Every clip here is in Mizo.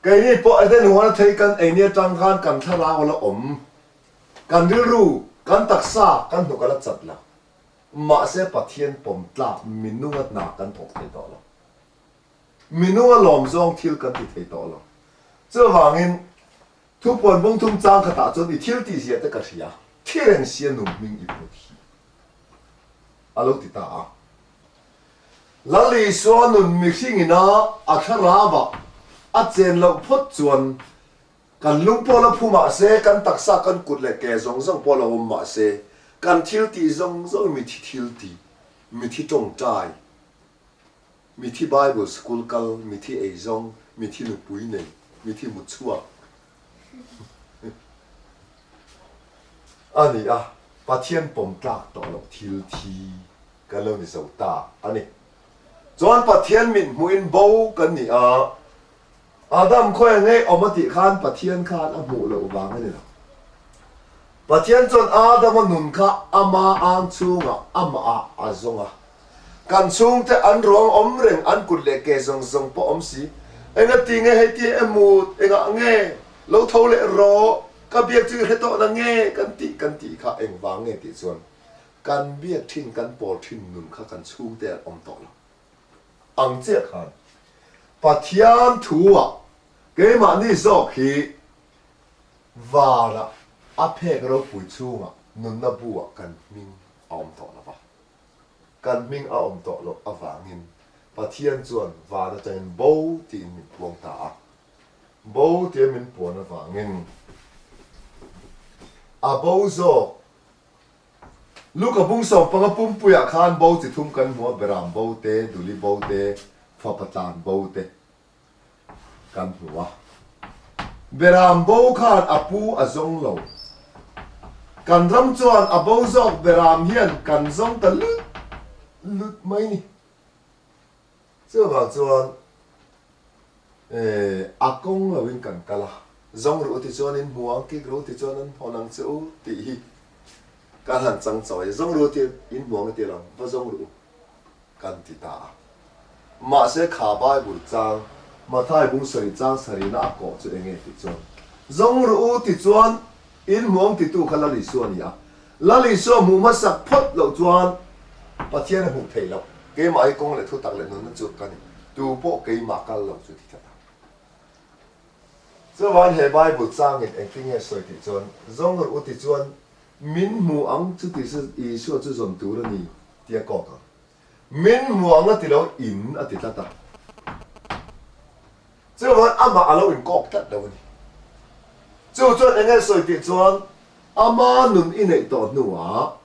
Keini pawh Eden huana thei kan ei ni atang khan kan thlarau a la awm. Kan rilru, kan taksa, kan hnuk a la chat lo. Mahse Pathian pawm tlak minunga hna kan thawk thei tawh lo. Minunga lawm zawng thil kan ti thei tawh lo. Chuvangin Thupuan bungthum chang khatah chuan i thil tihzia te ka hria, thi reng sia nung hming i put hi a lo ti ta a. Lal Isua nun mihring ina a thlarauah a chen loh phawt chuan kan lung pawh la phu mah se, kan taksa kan kut leh ke zawng zawng pawh la awm mah se, kan thil tih zawng zawng mithi thil tih, mithi tawngtai, Mithi Bible school kal, mithi eizawng, mithi nupui nei, mithi mutchhuak a ni a, Pathian pawm tlak tawh loh thil thi kan lo ni zo ta a ni. Chuan Pathian mit hmuhin bo kan ni a, Adam khawi ngei awm a tih khan Pathian khan a hmuh loh vang a ni lo. Pathian chuan Adama nun kha ama ang chhungah amah ah a zawng a. Kan chhungte an ruang awm reng, an kut leh ke zawng zawng pawh awm si. Enga ti nge hei ti emaw, engah nge lo tho leh rawh, ka biak chu i hre tawh na nge kan tih kan tih kha engvang nge tih chuan kan biak thin kan pawl thin nun kha kan chhungte an awm tawh lo. Ang chiah khan Pathian thu-ah keimahni zawk hi Vana a phek ropui chhungah nunna bu-ah kan hming a awm tawh lo va. Kan hming a awm tawh loh avangin Pathian chuan van atangin bo tiin min puang ta a. Bo tia min puan avangin a bo zawk. Luka bung sawmpanga pumpuiah khan bo chi thum kan hmu a, Beram bo te, Duli bo te, Fapa tlan bo te kan hmu a. Beram bo khan a pu a zawng lo. Kan ram chuan a bo zawk Beram hian kan zawng ta lut lut mai ni. Chuvang chuan a kawng loin kan kal a, zawng ruh ti chuan in hmu ang, kik ruh ti chuan an hawn ang che u tih hi kan han chang chawi a, zawng ruh ti in hmu ang i ti lo, va zawng ruh kan ti ta a. Mahse kha Bible chang Mathai bung sarih chang sarihna a kawh chu enge tih chuan zawng ruh u ti chuan In hmuang titu kha Lal Isua a ni a. Lal Isua hmuh hmasak phawt loh chuan Pathian a hmuh theih loh. Keimah hi kawng leh thutak leh nunna chu ka ni. Tu pawh keimah kal lo chu ti tlat ang. Chuvangin he Bible changin engtin nge sawi tih chuan, Zawng rawh u ti chuan min hmu ang chu ti chu Isua chu zawn tur a ni tia kawk ang. Min hmu ang a ti lo in a ti tlat a. Chuvangin amah a lo inkawk tlat lo a ni. Chu chuan eng nge sawi tih chuan ama nun i neih tawh hnuah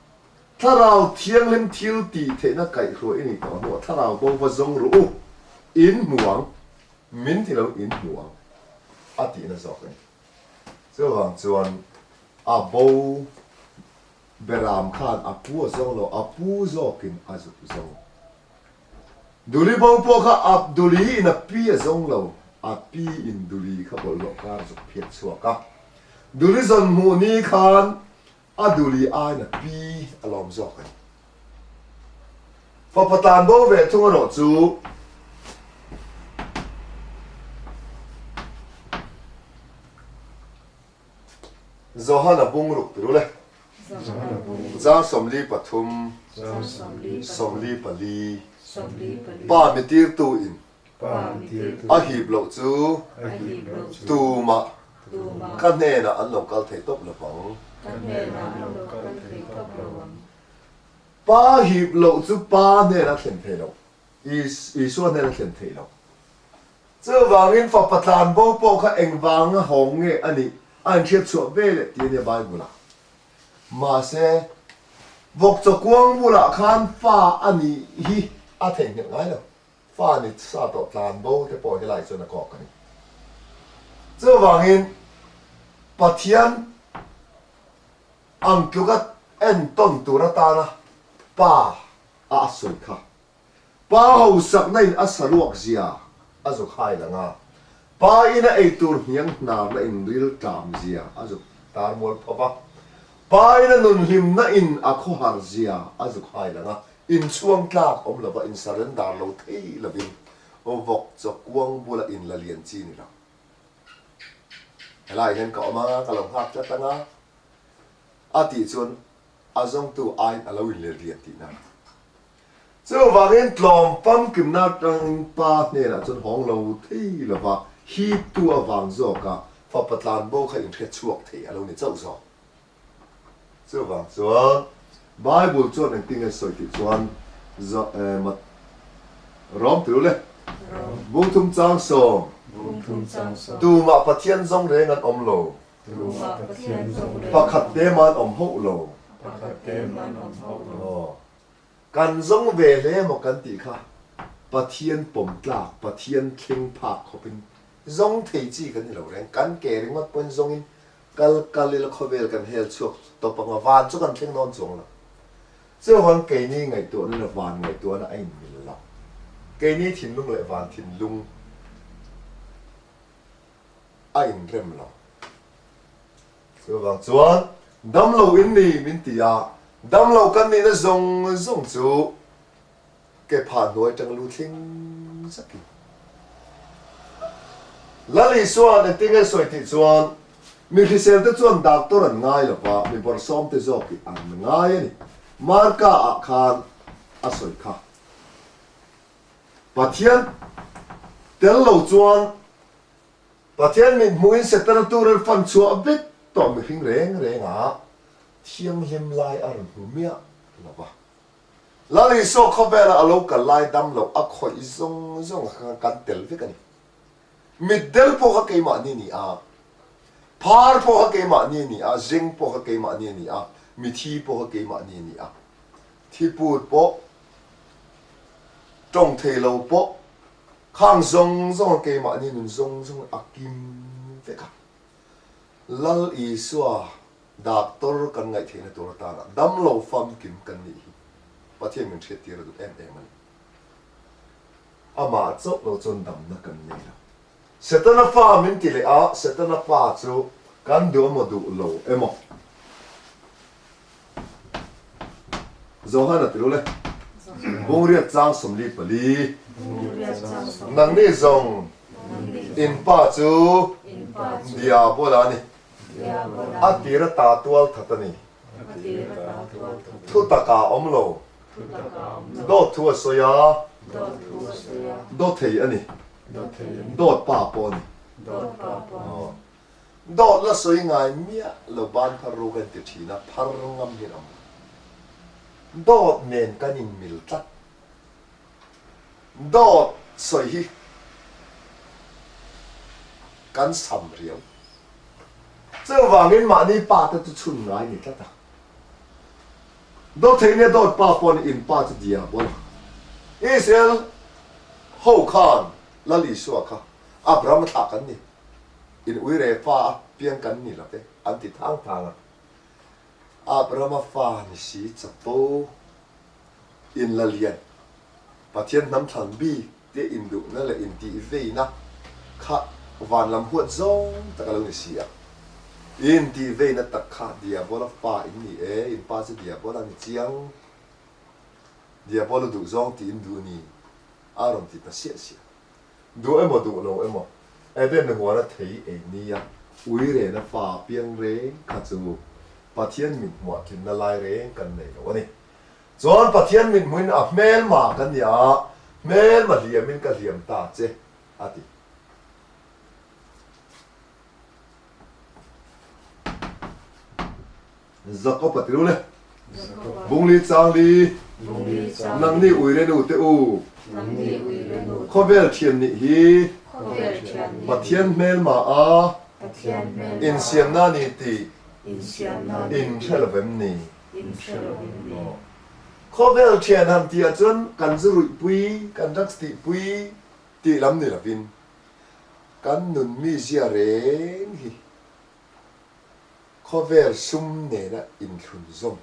Thlarau Thianghlim thil tih theihna kaihhruai i nih tawh hnuah Thlarau bo va zawng ru u, in hmu ang, min ti lo in hmu ang a tihna zawk a ni. Chuvang chuan a bo Beram khan a pu a zawng lo, a pu zawkin a zuk zawng. Duli bo pawh kha a duli in a pi a zawng lo, a pi in duli kha bawlhhlawh kar zuk phiat chhuak a. Duli zawn hmuh ni khan a duli aiin a pi a lawm zawk a ni. Fapa tlan bo ve thung erawh chu Johana bungruk ti rul e. Chang 43, 44, Pa mi tirtu in a hip loh chu tumah ka hnenah an lo kal thei tawp lo vang. Pa hip loh chu Pa hnenah thlen thei lo, Isua hnenah thlen thei lo. Chuvangin fapa tlan bo pawh kha engvanga hawng nge a nih a inhriat chhuah ve leh tih a nia Bible-ah. Mahse, vawkchaw kuang bulah khan fa a nih hi a theihnghilh ngai lo. Fa ni sa tawh tlan bo te pawh helai chuan a kawk a ni. Chuvangin Pathian ang tluka entawn tur atana pa a a sawi kha Pa hausakna in a saruak zia a zuk hai lang a, pa in a eitur hniang hnarna in ril tlam zia a zuk tar mual phawp a, pa in a nun hlimna in a khawhar zia a zuk hai lang a, inchhuang tlak awm lova in surrender lo thei lovin vawk chaw kuang bula in la lian chi ni lo. Helaiah hian ka awm a, ka lo nghak tlat ang a, a tih chuan a zawngtu aiin a lo inlel rian tihna a ni. Chuvangin tlawm famkimna atangin Pa hnenah chuan hawng lo thei lova hiptu avang zawka fapa tlanbo kha inhre chhuak thei a lo ni chauh zawk. Chuvang chuan Bible chuan engtin nge sawi tih chuan Rom ti le Bungthum chang sawm Tumah Pathian zawng reng an awm lo Pakhat te mah an awm hauh lo Kan zawng ve hle maw kan tih kha Pathian pawm tlak Pathian thleng phak khawpin zawng thei chi kan ni lo reng kan ke ringawt pawhin zawngin Kal kal ila khawvel kan hel chhuak tawp ang a, van chu kan thleng dawn chuang lo. Chuvang keini ngaihtuahna leh van ngaihtuahna a inmil lo. Keini thinlung leh van thinlung a inrem lo. Chuvang chuan damlo in ni min ti a, damlo kan nihna zawng zawng chu Ke phah hnuai tang lu thling zakin. Lal Isua'n engtin nge sawi tih chuan, Mi hrisel te chuan doctor an ngai lo va, mi bawrhsawm te zawk hi an ngai a ni. Marka ah khan a sawi kha. Pathian tel lo chuan Pathian mit hmuhin Setana tur an fan chhuah vek tawh mihring reng reng ah thianghlim lai a rawn hmu miah lo va. Lal Isua khawvela a lo kal lai dam loh a khawih zawng zawng kha kan tel vek a ni. Mitdel pawh kha keimahni a ni a, phar pawh kha keimahni a ni a, zeng pawh kha keimahni a ni a, mithi pawh kha keimahni a ni a, thiput pawh, tawng thei lo pawh, khang zawng zawng a keimahni nun zawng zawng a kim vek a. Lal Isua Doctor kan ngaih theihna tur atana damlo famkim kan nih hi Pathian min hriattir a duh em em a ni. Amah chauh lo chuan damna kan nei lo. Setana fa min ti leh a, Setana fa chu kan duh emaw duh lo emaw. Johana ti lo le. Bungriat chang 44. Nangni zawng in pa chu Diabola a ni. A tir ata tual that a ni. Thu taka awm lo. Dawt thu a sawi a. Dawt thei a ni. Dawt pa pawh a ni. Dawt la sawi ngai miah lo ban phar ru kan ti thin a, phar ngam hian awm lo. Dawt nen kan inmil tlat. Dawt sawi hi kan sam riau. Chuvangin mahni pa te chu chhun ngai ni tlat a. Dawt thei nia dawt pa pawh nih in pa chu diabol a. Israel ho khan Lal Isua kha Abraham a thlah kan ni, in uire fa a piang kan ni lo ve an ti thang thang a. Abraham a fa ni si chapo. In la lian. Pathian hnam thlan bik te induhna leh intihveina kha van lam huat zawng tak a lo ni si a. I intihveina tak kha Diabola fa in ni e, in pa chu Diabola a ni chiang. Diabola duh zawng tih in duh a ni, a rawn ti ta siah siah. Duh emaw duh lo emaw, Eden huana thei ei nia uirena fa piang reng kha chu Pathian mit hmuah tlinna lai reng kan nei lo a ni. Chuan Pathian mit hmuin a hmelma kan ni a, hmelma hliamin ka hliam ta che, a ti. Jakob a ti lo le. Bungli changli, nangni uirenu te u, khawvel thian nih hi Pathian hmelma a insiamna ni tih in hre lo vem ni? Khawvel thian han tih ah chuan kan zu ruihpui, kan drugs tihpui tih lam ni lovin kan nun mizia reng hi Khawvel sum nena inthlunzawm,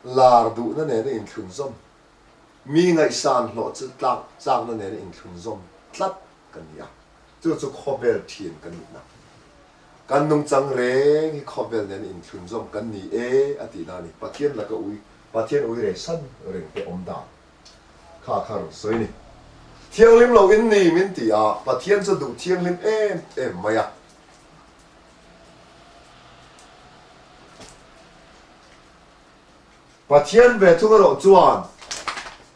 lar duhna nena inthlunzawm, mi ngaihsan hlawh chu tlak chakna nena inthlunzawm tlat kan ni a, chu chu khawvel thin kan nihna. Kan nungchang reng hi khawvel nena inthlunzawm kan ni e a tihna a ni. Pathian laka ui, Pathian ui rei san reng te awm dan kha kha rawn sawi a ni. Thianghlim lo in ni min ti a, Pathian chu duh thianghlim em em mai a. Pathian ve thung erawh chuan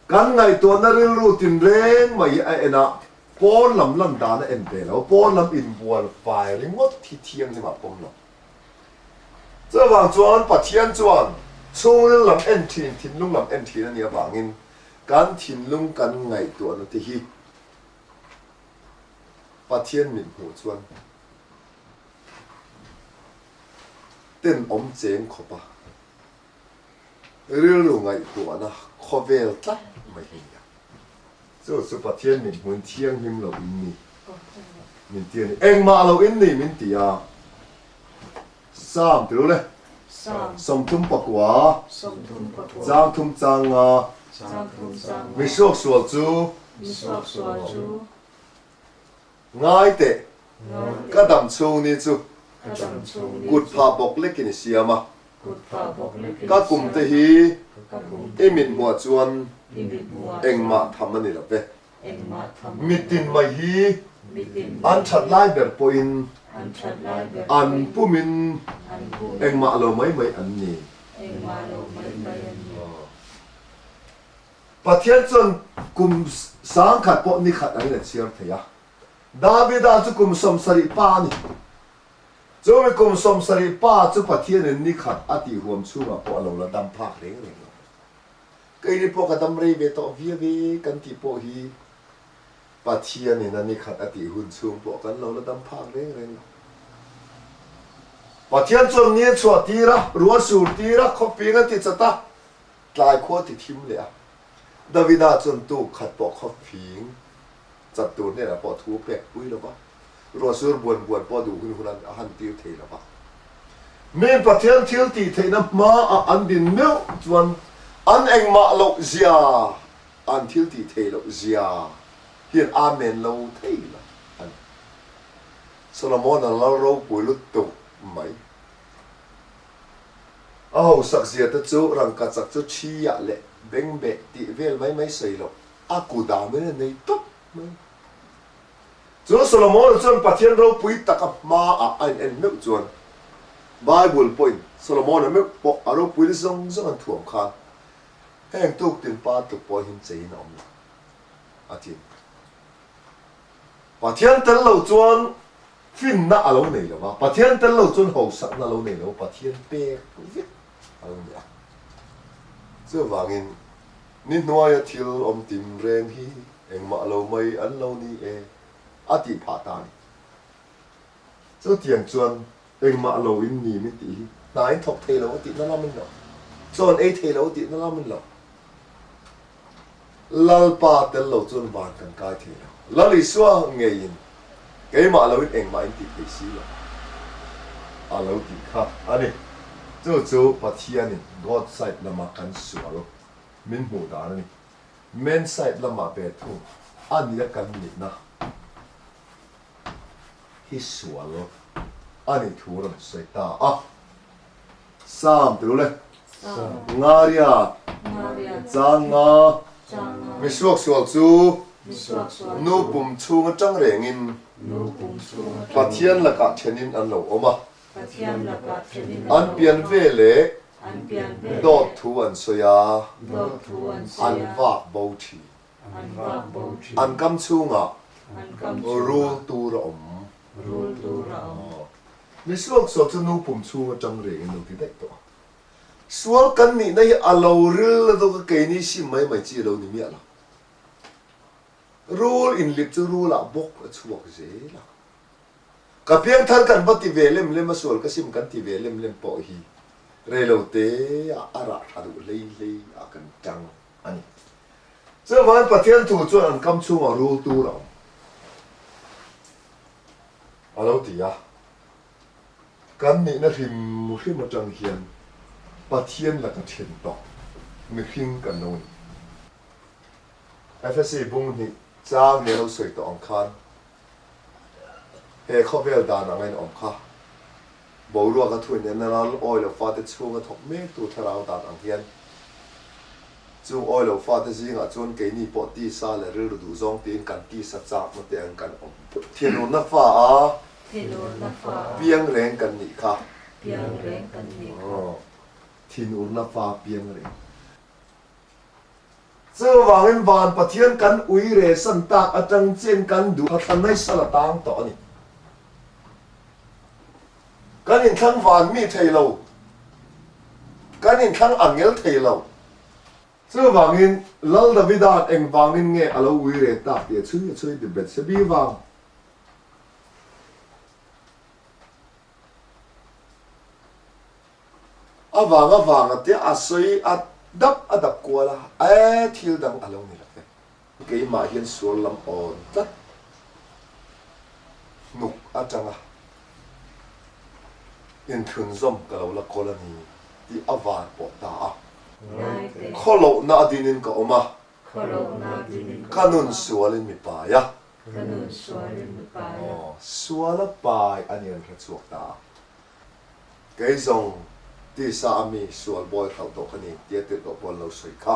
kan ngaihtuahna rilru tinreng mai hi a en a, pawn lam lan dan a en ve lo, pawn lam inbual fai ringawt hi thianghlim ah pawm lo. Chuvang chuan Pathian chuan chhungril lam en thin, thinlung lam en thin a nih avangin kan thinlung kan ngaihtuahna te hi Pathian mit hmuh chuan tenawm cheng khawp a, rilru ngaihtuahna khawvel tlat mai hi a ni a. Chu chu Pathian min hmun thianghlim lo in ni min ti a ni. Engmah lo in ni min ti a. Psalm ti lo le. 39, chang thum chang nga. Mi suaksual chu. Ngai teh, ka dam chhung ni chu kut phah bawk lekin i siam a, ka kum te hi i mit hmuah chuan engmah tham a ni lo ve. Mitin mai hi an that lai ber pawhin an pumin engmah lo mai mai an ni. Pathian chuan kum 1000 pawh ni khat angin a chhiar thei a. Davida chu kum 70 pa a ni. Chumi kum 70 pa chu Pathianin ni khat a tih huam chhungah pawh a lo la dam phak reng reng lo. Keini pawh ka dam rei ve tawh viau e kan tih pawh hi Pathianin a ni khat a tih hun chhung pawh kan lo la dam phak reng reng lo. Pathian chuan ni a chhuah tir a, ruah sur tir a, khawping a ti chat a, Tlai khua ti thim leh a. Davida chuan tuk khat pawh khaw fing chat tur hnenah pawh thu pek pui lo va, ruahsur buan buan pawh duh hun hun a han tir thei lo va. Min Pathian thil tih theihna hmaah an din meuh chuan an engmah loh zia, an thil tih theih loh zia hian Amen lo thei lo a ni. Solomon-a lal ropui lutuk mai. A hausak zia te chu rangkachak chu thi ah leh bengbeh tih vel mai mai sawi loh a ku damin a nei tawp mai. Chu Solomon-a chuan Pathian ropui taka hma ah a in en meuh chuan Bible pawhin Solomon-a meuh pawh a ropuina zawng zawng an thuam khan heng tuktin pa tluk pawh hin cheiin a awm lo a ti. Pathian tel lo chuan Finna a lo nei lo va, Pathian tel lo chuan hausakna a lo nei lo, Pathian pek vek a lo ni a. Chuvangin, ni hnuaia thil awm tim reng hi engmah lo mai an lo ni e, a tih phah ta a ni. Chutiang chuan engmah lo in ni min tih hi hna in thawk thei lo a tihna lam in lo, chaw an ei thei lo a tihna lam in lo. Lalpa tel lo chuan van kan kai thei lo. Lal Isua ngeiin keimah loin engmah in tih thei si lo a lo tih kha a ni. Chu chu Pathianin God side lama kan sual min hmuh dan a ni. Man side lamah ve thung a nia kan nihna hi sual a nih thu rawn sawi ta a. Sam ti le. Ngaria chang nga misuaksual chu nu pum chhung atang rengin Pathian lakah thenin an lo awm a, an pian ve leh dawt thu an sawi a, an vak bo thin. An kam chhungah rul tur a awm. Mi suaksuak chu nu pum chhung atang rengin lo ti daih tawh a. Sual kan nihna hi a lo ril na dawk a keini sim mai mai chi a lo ni miah lo. Rul inlip chu rulah bawk a chhuak zel a. Ka piangthar kan va ti ve lem lem a sual ka sim kan ti ve lem lem pawh hi reilote ah a rah tha duh hlei hlei ah kan tang a ni. Chuvangin Pathian thu chuan an kam chhungah rul tur a awm. A lo ti a, Kan nihna hrim hrim atang hian Pathian laka then tawh mihring kan lo ni. Efesi bung hnih chang he lo sawi tawh ang khan he khawvel dan anga in awm kha boruak a thuin en a ral awi lo fate chhunga thawk mek tu thlarau dan ang hian. Chung awilo fate zingah chuan keini pawh tisa leh rilru duhzawng tiin kan tisa chakna te ang kan awm. Thinurna fa a piang reng kan nih kha. Thinurna fa piang reng. Chuvangin van Pathian kan ui re san tak atang chian kan duh kha thla naisal a tang tawh a ni. Kan inthlang van mi thei lo. Kan inthlang angel thei lo. Chuvangin Lal Davida'n engvangin nge a lo ui re tak tih a chhui a chhui ti Bethsebi vang. A vang a vang a tia a sawi a dap a dap kual a, e thil dang a lo ni lo ve. Keimah hian sual lam awn tlat hnuk atanga inthlunzawm ka lo la kawl a ni tih a var pawh ta a. Khawlohna a dinin ka awm a, ka nun sualin mi pai a. Aw, sual a pai a ni an hrechhuak ta a. Kei zawng tisa a mi sual bawi hlauh tawh ka ni tia tirhkoh pawh an lo sawi kha.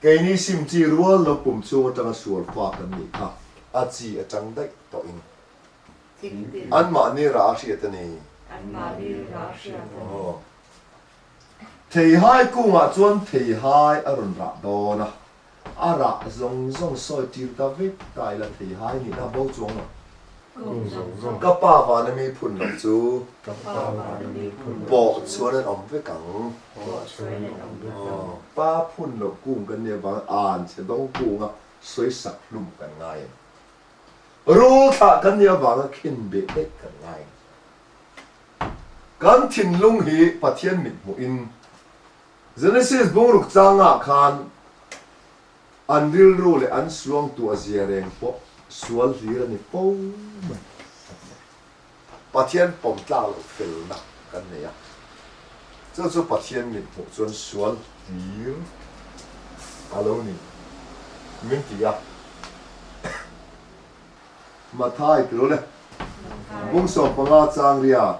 Keini sim chi rual lo pum chhung atanga sual fa kan nih kha a chi atang daih tawhin anmahni rah a hriat a ni. Aw. Theihai kungah chuan theihai a rawn rah dawn a. A rah zawng zawng sawi tir ta vek ta ila theihai nihna bo chuang lo. Ka pa vana mi phun loh chu pawh chuan an awm vek ang. Pa phun loh kung kan nih avangin an chhe dawng kunga sawi sak hlum kan ngai ang. Rul thlah kan nih avanga khin beh daih kan ngai ang. Kan thinlung hi Pathian mithmuhin Genesis bungruk changah khan an rilru leh an suangtu a zia reng pawh sual hlir a ni fo mai. Pathian pawm tlak loh felna kan nei a, chu chu Pathian mit hmuh chuan sual hlir a lo ni min ti a. Mathai tilo le, bung 15 chang riat,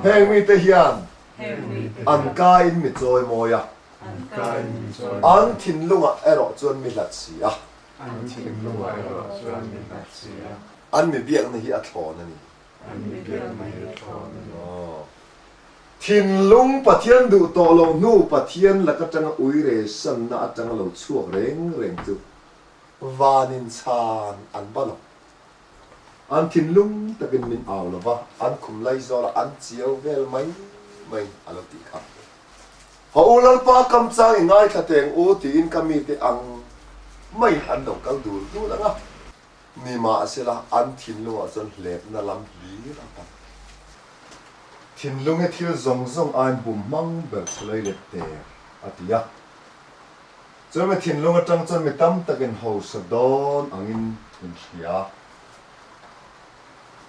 heng mite hian An ka in mi chawimawi a. An thinlungah erawh chuan mi hlat si a. An mi biakna hi a thlawn a ni. Thinlung Pathian duh tawh loh hnu Pathian lak atanga uire sanna atanga lo chhuak reng reng chu vanin chhan an ba lo. An thinlung takin min au lo va, an khum lai zawlah an chiau vel mai mai a lo tih kha. Haw u Lalpa kam chang i ngaithla teng u tiin ka mite ang maiin an lo kal dul dul ang a, nimahsela an thinlungah chuan hlepna lam hlir a pan. Thinlung hi thil zawng zawng aiin bum hmang ber chulai let der a ti a. Chumi thinlung atang chuan mi tam takin hausa dawn angin in hria.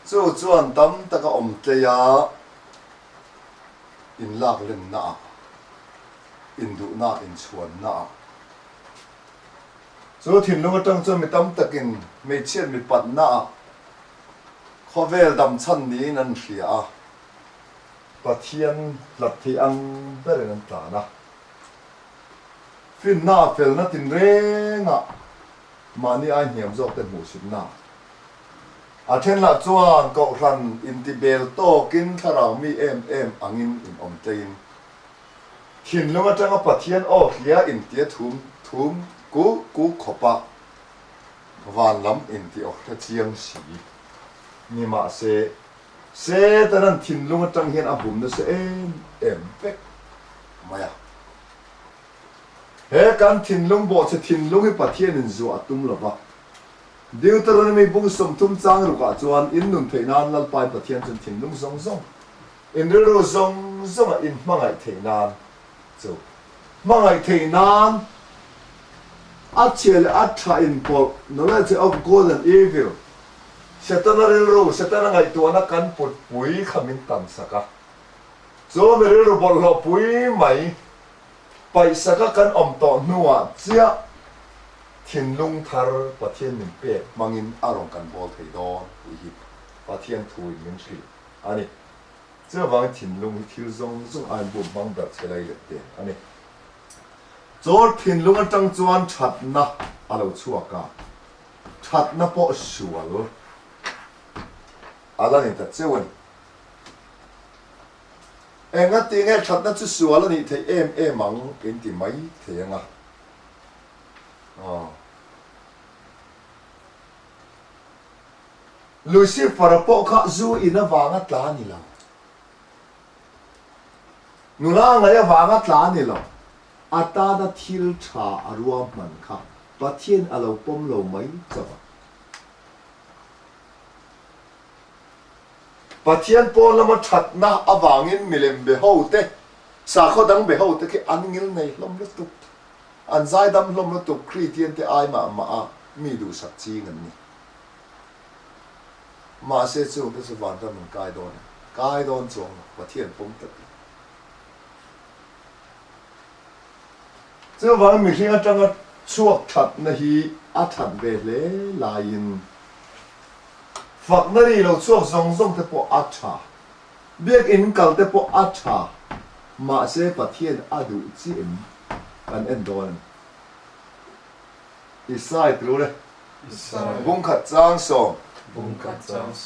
Chu chuan tam taka awm tlei a, in lak lenna ah, in duhna ah, in chhuanna ah. Chu thinlung atang chuan mi tam takin hmeichhiat mipatna ah khawvel damchhan niin an hria a, Pathian hlat thei ang berin an tlan a. Finna felna tinrengah mahni ai hniam zawkte hmuhsitna a then lah chuan kohhran intibel tawkin thlarau mi em em angin in awm tleiin thinlung atanga Pathian aw hlia intia thum thum ku ku khawpa van lam inti aw hre chiang si ni mahse Setanan thinlung atang hian a bum nasa em em vek mai a. He kan thinlung bawhchhe thinlung hi Pathianin zuah a tum lo va. Deuteronomy bung 30 chang rukah chuan in nun theih nan Lalpain Pathian chuan thinlung zawng zawng, in rilru zawng zawnga in hmangaih theih nan chu hmangaih theih nan a chhia leh a tha inpawlh, knowledge of good and evil, Setana rilru, Setana ngaihtuahna kan put pui kha min tam sak a. Chu mi rilru bawlhhlawh pui mai paihsaka kan awm tawh hnuah chiah thinlung thar Pathian min pek hmangin a rawn kan bawl thei dawn tih hi Pathian thuin min hrilh a ni. Chuvangin thinlung hi thil zawng zawng aiin bum hmang ber che lai let te a ni. Chaw thinlung atang chuan thatna a lo chhuak a, thatna pawh sual a la ni ta cheu a ni. Engati nge thatna chu sual a nih theih em em ang in ti mai thei ang a. Aw. Lucifer-a pawh kha zu in avanga tla a ni lo. Nula ngaih avanga tla a ni lo. A tana thil tha a ruahman kha Pathian a lo pawm lo mai chauh a. Pathian pawn lama thatna avangin milem be ho te, sakhaw dang be ho te khi an ngil nei hlawm lutuk, an zaidam hlawm lutuk Kristian te ai mah mah a mi duhsak ching an ni. Mahse chung te chu vanram in kai dawn em? Kai dawn chuang lo, Pathian pawm tlat lo. Chuvangin mihring atanga chhuak thatna hi a that ve hle laiin fakna ri lo chhuak zawng zawng te pawh a tha, biakinn kal te pawh a tha, mahse Pathian a duh chiah em kan en dawn a ni. Isai tlur e. Bungkhat chang sawm.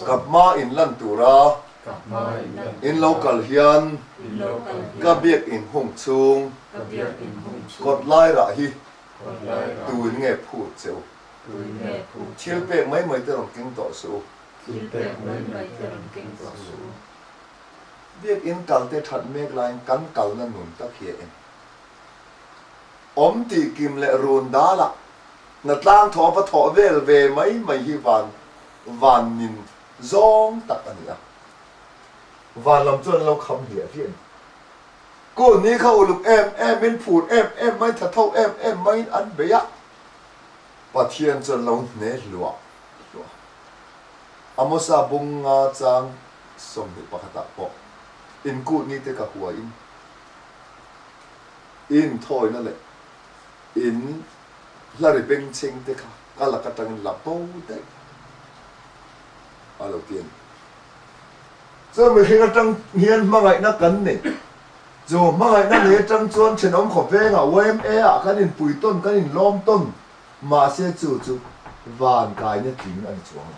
Ka hma in lan tura in lo kal hian ka biak in hung chhung kawt lai rah hi tuin nge phut che u? Thil pek mai mai te rawn keng tawh suh u. Biak in kal te that mek laiin kan kalna nun tak hi a en. Awm tih kim leh run dalah hnatlang thawh va thawh vel ve mai mai hi van van nin zawng tak a ni a. Van lam chuan an lo kham hliah hliah a ni. Kun ni kha uluk em em in phur em em maiin tha tho em em maiin an bei a, Pathian chuan lo hne hluah hluah. Amosa bunga chang 21 ah pawh inkut ni te ka huain In thawina leh in hlari bengchheng te kha ka lak atangin la bo daih a lo ti a ni. Chu mihring atang hian hmangaihna kan nei. Chu hmangaihna nei atang chuan thenawm khawvengah YMA ah kan inpui tawn, kan inlawm tawn. Mahse chu chu van kaina tling a ni chuang lo.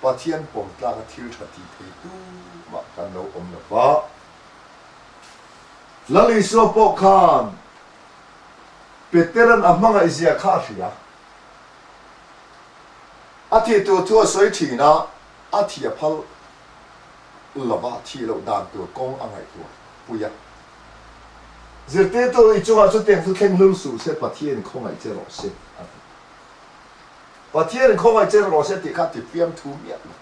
Pathian pawm tlaka thil tha ti thei tumah kan lo awm lo va. Lal Isua pawh khan Petera'n a hmangaih zia kha a hria. A thih tur thu a sawi thin a, a thih a phal lova thih loh dan tur kawng a ngaihtuah pui a. Zirtirtu i chungah chutiang chu thleng hlul suh se, Pathianin khawngaih che rawh se, a ti. Pathianin khawngaih che rawh se tih kha ti fiam thu miah lo.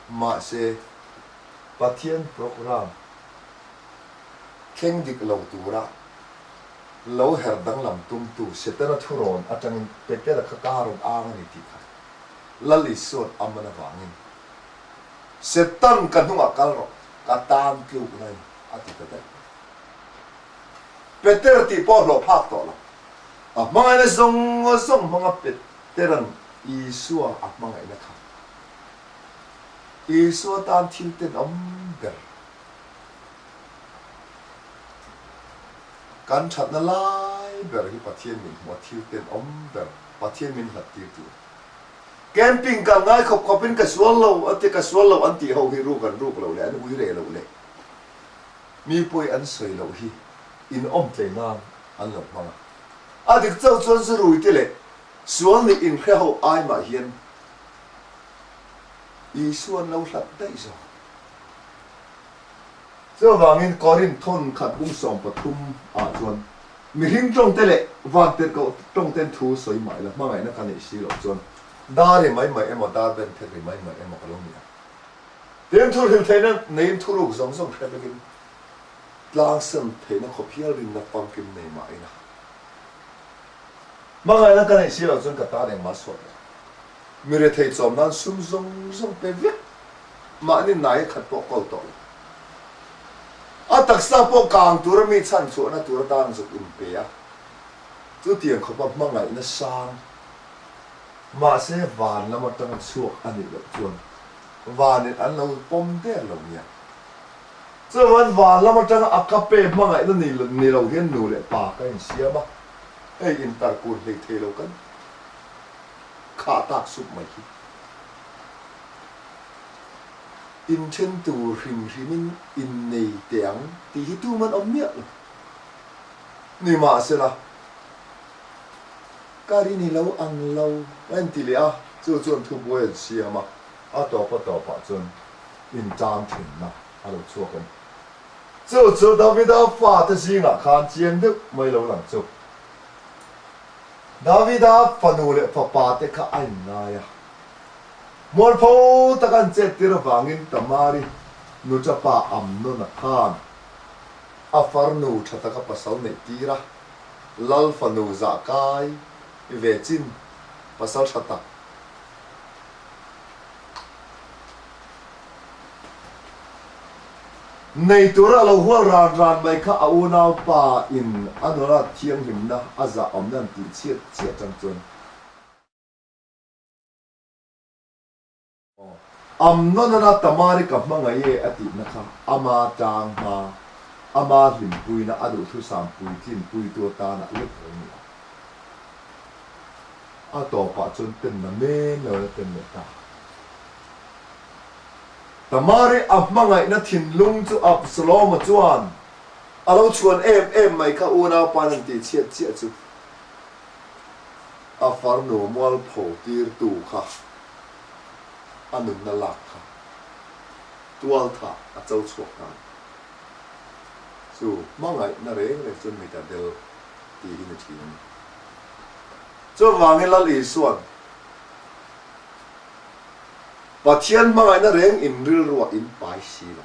Mahse, Pathian program thleng dik lo tura lo her danglam tumtu Setana thurawn atangin Petera kha ka rawn ang a ni tih kha Lal Isua'n a man avangin Setan ka hnungah kal rawh, ka tan tlukna in a ti ta daih. Peter tih pawh hlawh phak tawh lo. A hmangaihna zawng zawng hmanga Petera'n Isua a hmangaihna kha Isua tan thil tenawm ber kan thatna lai ber hi Pathian min hmuh a thil tenawm ber Pathian min hlat tir tur. Camping kal ngai khawp khawp in ka sual lo a ti ka sual lo an tih ho hi ruk an ruk loh leh an ui reh loh leh mi pawi an sawi loh hi in awm tlei nan an lo hmang a. A dik chauh chuan zu rui te leh sual nih inhre ho ai mah hian Isua an lo hlat daih zawk. Chuvangin Korinth thawn khat bung 13 ah chuan mihring tawngte leh vantirhkoh tawngten thu sawi mah ila hmangaihna ka neih si loh chuan dar ri mai mai emaw dar ben phek ri mai mai emaw ka lo ni a. Tin, thu hrilh theihna neiin thuruk zawng zawng hre vekin tlangsan theihna khawp hial rinna famkim nei mah ila hmangaihna ka neih si loh chuan ka tan engmah suat lo. Mi rethei chawm nan sum zawng zawng pe vek mahni nai a khat pawh kawl tawh lo. A taksa pawh kang tura mi chhan chhuahna tur atan zuk in pe a, chutiang khawpa hmangaihna sang mahse van lam atanga chhuak a nih loh chuan vanin an lo pawm der lo nia. Chuan van lam atanga a ka pe hmangaihna ni lo hian nu leh pa ka insiam a, hei intarkun hlei thei lo kan khah tak sup mai hi. Inthen tur hrim hrimin innei teh ang tih hi tuman awm miah lo. Nimahsela, ka rin i lo ang lo a inti leh a, chu chuan thubuai an siam a, a tawp a tawpah chuan intan thinna a lo chhuak a ni. Chu chu Davida fate zingah khan chiang deuh mai lo lang chu. Davida fanu leh fapa te kha a inngai a. Mualpho taka an chet tir avangin Tamari nuṭapa Amnona khan a farnu ṭha taka pasal neih tir a, Lal fanu zah kai ve chin pasal ṭha tak. Nei tura a lo hual ran ran mai kha a unaupa in a nula thianghlimna a zah awmna an tih chhiat chiah chang chuan. Amnonana Tamari ka hmangaih e a tihna kha ama tang hma, ama hlimpuina a duhthusam puitlin puitu atana lek lo ni a. A tawpah chuan tenna men lo la ten leh ta. Tamari a hmangaihna thinlung chu Absaloma chuan a lo chhuan em em mai kha unaupa'n an tih chhiat chiah chu a farnu mualpho tirtu kha a nunna lak kha tualthah a cho chhuak nghal. Chu hmangaihna reng reng chuan mit a del tih hi ni thin a ni. Chuvangin Lal Isua'n Pathian hmangaihna reng in rilruah in pai si lo.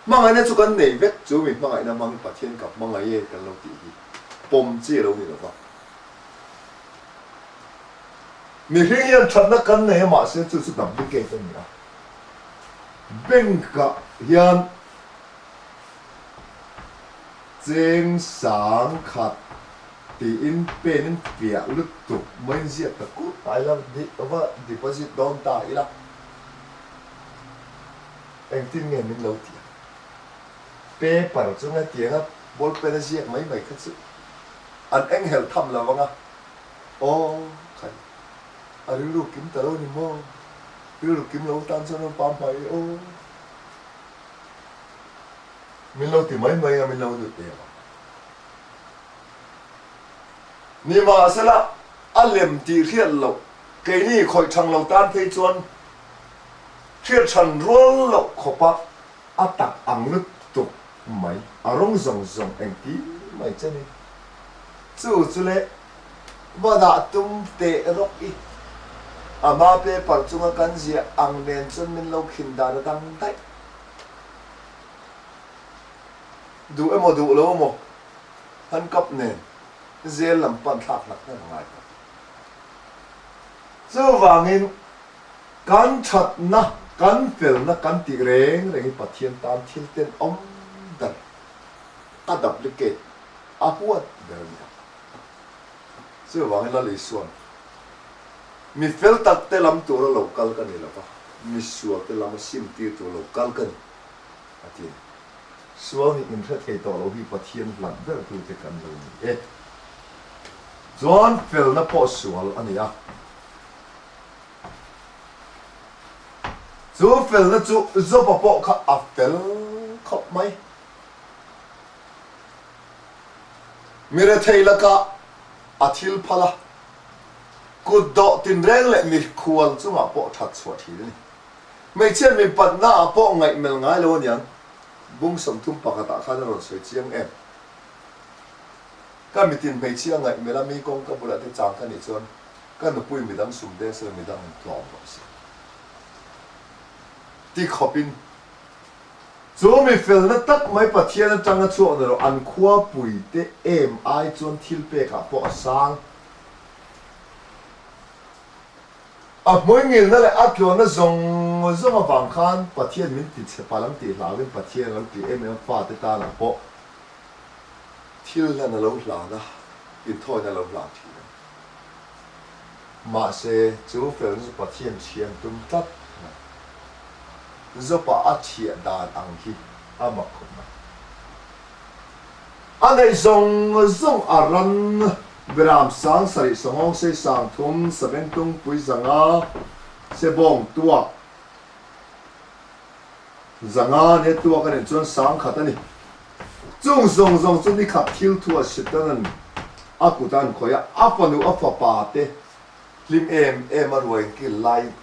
Hmangaihna chu kan nei vek, chu mi hmangaihna hmangin Pathian ka hmangaih e kan lo tih hi pawm chi a lo ni lo va. Mihring hian thatna kan nei a mahse chu chu duplicate a ni a. Bank ah hian cheng sang khat tiin pen in fiah lutuk maiin ziak ta kut ta ila va deposit dawn ta ila engtin nge min lo ti ang? Paper chu hetianga ball pen a ziak mai mai kha chu an enghelh tham lo ang a, aw khai a rilru kim ta lo ni maw? Rilru kim lo tan chuan an pa hmai aw. Min lo ti mai mai a, min lo nuih em ang. Nimahsela, a lem tih hriat loh, keini khawih thang lo tan phei chuan hriat hran rual loh khawpa a tak ang lutuk mai, a rawng zawng zawng engkim mai che ni. Chu chu le, va dah tum teh rawk i, a hma paper chunga kan ziah ang nen chuan min lo khin dan a dang daih. Duh emaw duh lo emaw handcuff nen zel lam pan thlak hlak hlak a ngai ta. Chuvangin kan thatna, kan felna kan tih reng reng hi Pathian tan thil tenawm ber, a duplicate, a huat ber a ni a. Chuvangin Lal Isua'n mi fel takte lam tura lo kal ka ni lo va, mi sualte lama sim tir tur lo kal ka ni, a ti a ni. Sual nih inhre thei tawh lo hi Pathian hlat ber tute kan lo ni e. Chuan felna pawh sual a ni a. Chu felna chu Joba pawh kha a fel khawp mai. Mi rethei lakah a thil phal a, kut dawh tinreng leh mikhual chungah pawh that chhuah thin a ni. Hmeichhia mipatna ah pawh ngaihmel ngai lo aniang, bung 31 ah khan a rawn sawi chiang em? Ka mitin hmeichhia ngaihmel a mi kawngka bulah te chang ka nih chuan ka nupui midang sum deng sela midang in tlawm rawh se ti khawpin chu mi felna tak mai Pathian atanga chhuak ni rawh an khua pui te em ai chuan thil pek ah pawh a sang. A hmuingilna leh a tluanna zawng zawng avang khan Pathian min ti chhe palh ang tih hlauhin Pathian a lo ti em em fate tanah pawh thil hlan a lo hlan a, inthawina a lo hlan thin a ni. Mahse, chu felna chu Pathian thian tum tlat mai. Zopa a thiah dan ang hi. A mak khawp mai. A neih zawng zawng a ran Beram 7000 sanghawngsei 3000 sabengtungpui 500 sebawng tuak 500 nia tuak a nih chuan 1000 a ni. Chung zawng zawng chu nikhat thil thu a Setanan a kut a an khawih a, a fanu a fapa te hlim em em a ruai kil lai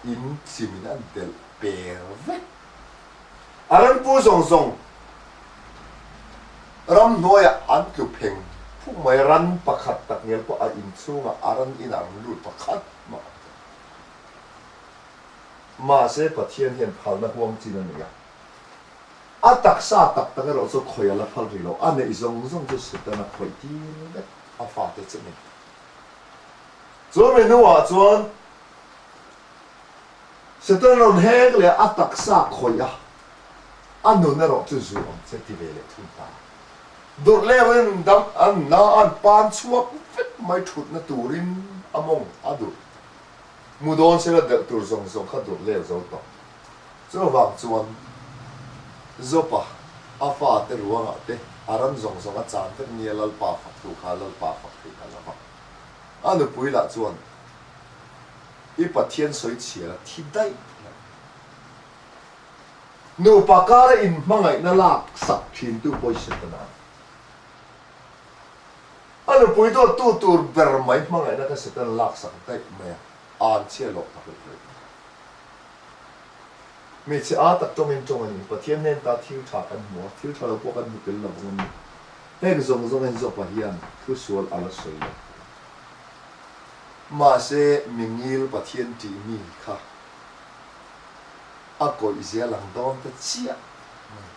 in chimin an delh per vek. A ranpu zawng zawng ramhnuaiah an tlu pheng phung mai, ran pakhat tak ngial pawh a inchhungah a ran inah rawn lut pakhat mah a awm. Mahse Pathian hian phalna huang chin a nei a, a taksa tak tak erawh chu khawih a la phal rih lo, a neih zawng zawng chu Setana khawih tir vek a fate chu a nei. Chu mi hnuah chuan Satan rawn hek leh a taksa khawih a, a nun erawh chu zu ang che ti ve leh thung ta. Durh leuhin dam an na an pan chhuak vek mai thutna turin a mawng a durh. Mu dawn sela delh tur zawng zawng kha durh leu zo tawh. Chuvang chuan Jopa a fate ruangah te a ram zawng zawng a chan vek nia Lalpa faktu kha Lalpa fak thei ta lo va. A nupui lah chuan I Pathian sawi chhiar a thi daih lo. Nupa kara inhmangaihna lak sak thintu pawh i Setana a ni. A nupui dawttu tur ber mai hmangaihna kha Setana lak sak daih mai a, an chhia lawh ta hlawih hlawih mai. Hmeichhe a tak tawngin tawng a ni. Pathian hnen ta thil tha kan hmu a, thil tha lo pawh kan hmu tel lo vang a ni. Heng zawng zawngin Jopa hian thu sual a la sawi lo. Mahse, mingil Pathian tih mi kha a kawih zia lang dawn ta chiah mai.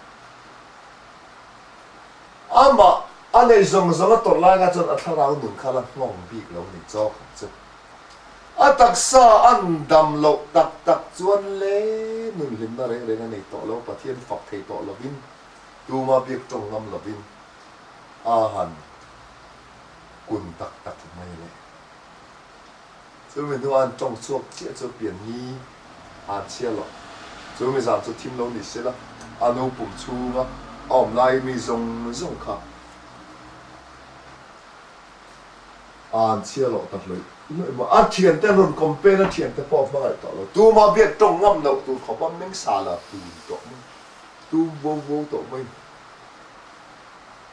Amah a nei zawng zawng a tawrh lai kha chuan a thlarau nun kha la hnawng bik lo ni chawk ang chu. A taksa an dam loh tak tak chuan le nun hlimna reng reng a nei tawh lo, Pathian fak thei tawh lovin, tuma biak tawng ngam lovin a han kun tak tak mai le. Chumi hnuah an tawng chhuak chiah chu pianni an chhia lo. Chumi zan chu thim lo ni sela, a nu pum chhunga a awm lai mi zawng zawng kha an chhia loh ta hlawih hlawih maw. A thiante an rawn compare a thiante pawh a hmangaih tawh lo. Tuma biak tawng ngam loh tur khawpa meng sa la tun tawh mai, tum vo vo tawh mai.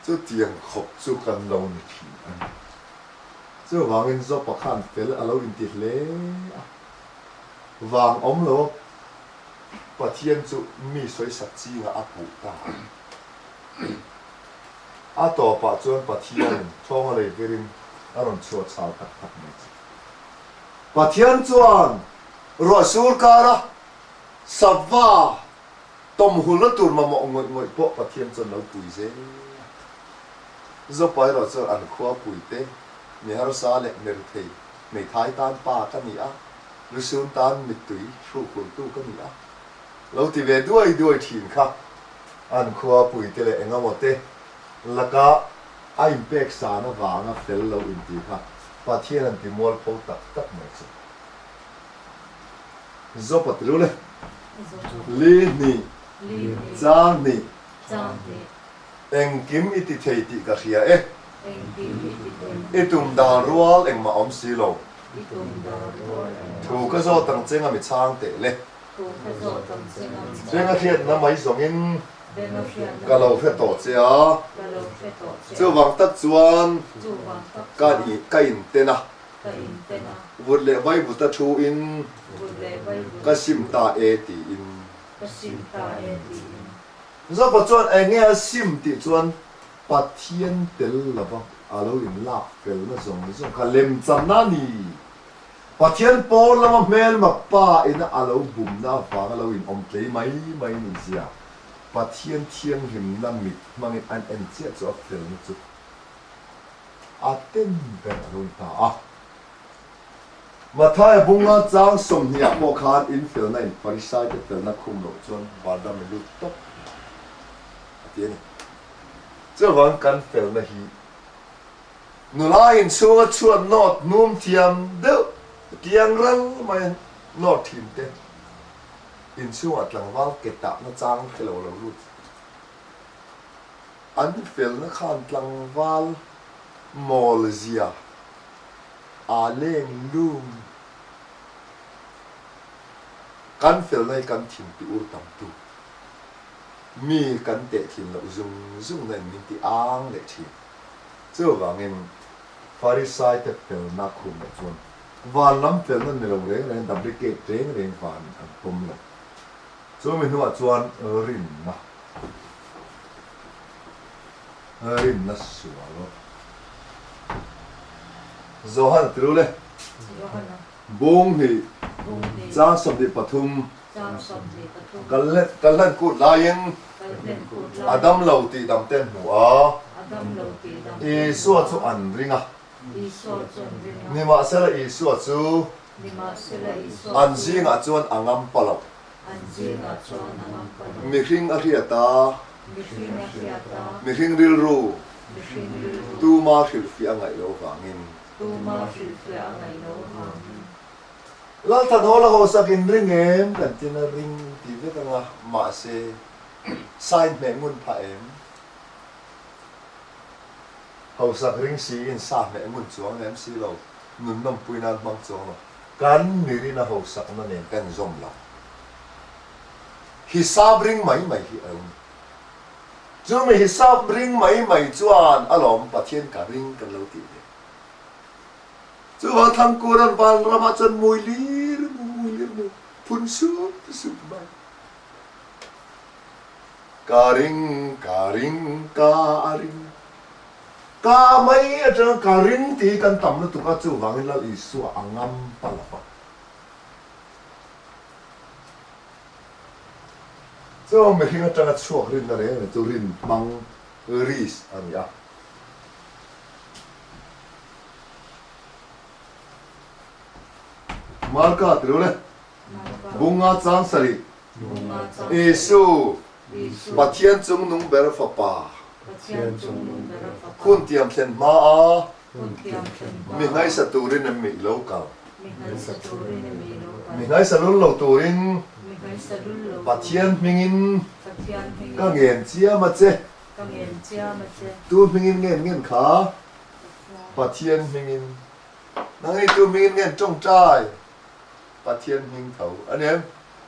Chutiang khawp chu kan lo ni thin a ni. Chuvangin Jopa khan fel a lo inti hle a, vang awm lo a Pathian chu mi sawisak chingah a puh ta a. A tawpah chuan Pathianin thawnga lei virin a rawn chhuah chhal tak tak mai chu. Pathian chuan ruah sur kara sava Tawmhulna tur mamawh ngawih ngawih pawh Pathian chuan lo pui zel a. Zopa erawh chuan an khua puite, mi harsa leh mirthei, hmeithai tan pa ka ni a, lusun tan mittui hrukhultu ka ni a, lo ti ve duai duai thin kha. An khua puite leh engemaw te laka a inpek san avanga fel lo inti kha Pathian an ti mualpho tak tak mai chu. Zopa ti le. Li hnih, chang hnih, engkim i ti thei tih ka hria e. I tum dan rual engmah awm si lo. Thu ka zawt ang che nga mi chhang teh le. Benga hriatna mai zawngin ka lo hre tawh che a, chuvang tak chuan ka inten a. Ka inten a. Vut leh vaivuta thu in. Vut leh vaivuta Ka sim ta e tiin. Ka sim ta e tiin. Zopa chuan eng nge a sim tih chuan Pathian tel lova a lo in lak felna zawng zawng kha lemchanna a ni. Pathian pawn lama hmelma pa ina a lo bumna avanga lo in awm tlei mai mai ni zia Pathian thianghlimna mit hmangin an en chiah chu a felna chu A ten ber a lo ni ta a. Mathaia bunga chang 20 ah pawh khan in felna in Farisai te felna khum loh chuan vanram i lut tawp a ti a ni. Chuvang kan felna hi nula inchhunga chhuat nawt hnum thiam deuh tiang ral mai a nawt thin te inchhungah tlangval ke tahna chang hre lo lo lut. An felna khan tlangval mawl zia aa leng lung. Kan felna hi kan thin ti ur tam tu. Mi kan teh thin loh zung zung na in min ti ang leh thin. Chuvangin Farisai te felna khum loh chuan van lam felna ni lo reng reng duplicate reng reng van an pawm lo. Chumi hnuah chuan rinna rinna sual Johan ti lu le Bung hnih chang 23 Ka hlen kut laiin a dam lo tih dam te an hmu a, Isua chu an ring a. Nimahsela Isua chu an zingah chuan a ngam pa lo. Mihring a hriat a, mihring rilru tuma hrilhfiah a ngaih loh vangin. Tuma hrilhfiah a ngaih loh avangin. Lalthanhawla hawsak in ring em kan tin a ring ti vek anga mahse sign hmeh ngun phah em? Hausak ring si in sa hmeh ngun chuang lem si lo, nun nawmpui nan hmang chuang lo. Kan mirin a hausakna nen kan inzawm lo. Hisap ring mai mai hi a lo ni. Chumi hisap ring mai mai chuan alawm Pathian ka ring kan lo tih ve. Chuvang Thangkura'n vanramah chuan mui lir mu mui lir mu phun sup sup mai. Ka ring ka ring ka ring ka mai atanga ka ring tih hi kan tam lutuk a chuvangin Lal Isua a ngam pa lo va. Chuan mihring atanga chhuak rinna reng reng chu rin hmang risk a ni a. Marka ti lo le. Bunga chang sarih. Isu, Pathian chungnung ber Fapa, hun tiam thlen hma a mi hnaisa turin em mi lo kal? Mi hnaisa lul lo turin Pathian hmingin ka ngen chiam a che. Tu hmingin ngen ngen kha? Pathian hmingin. Nang ei tu hmingin ngen tawngtai? Pathian hming tho a ni em?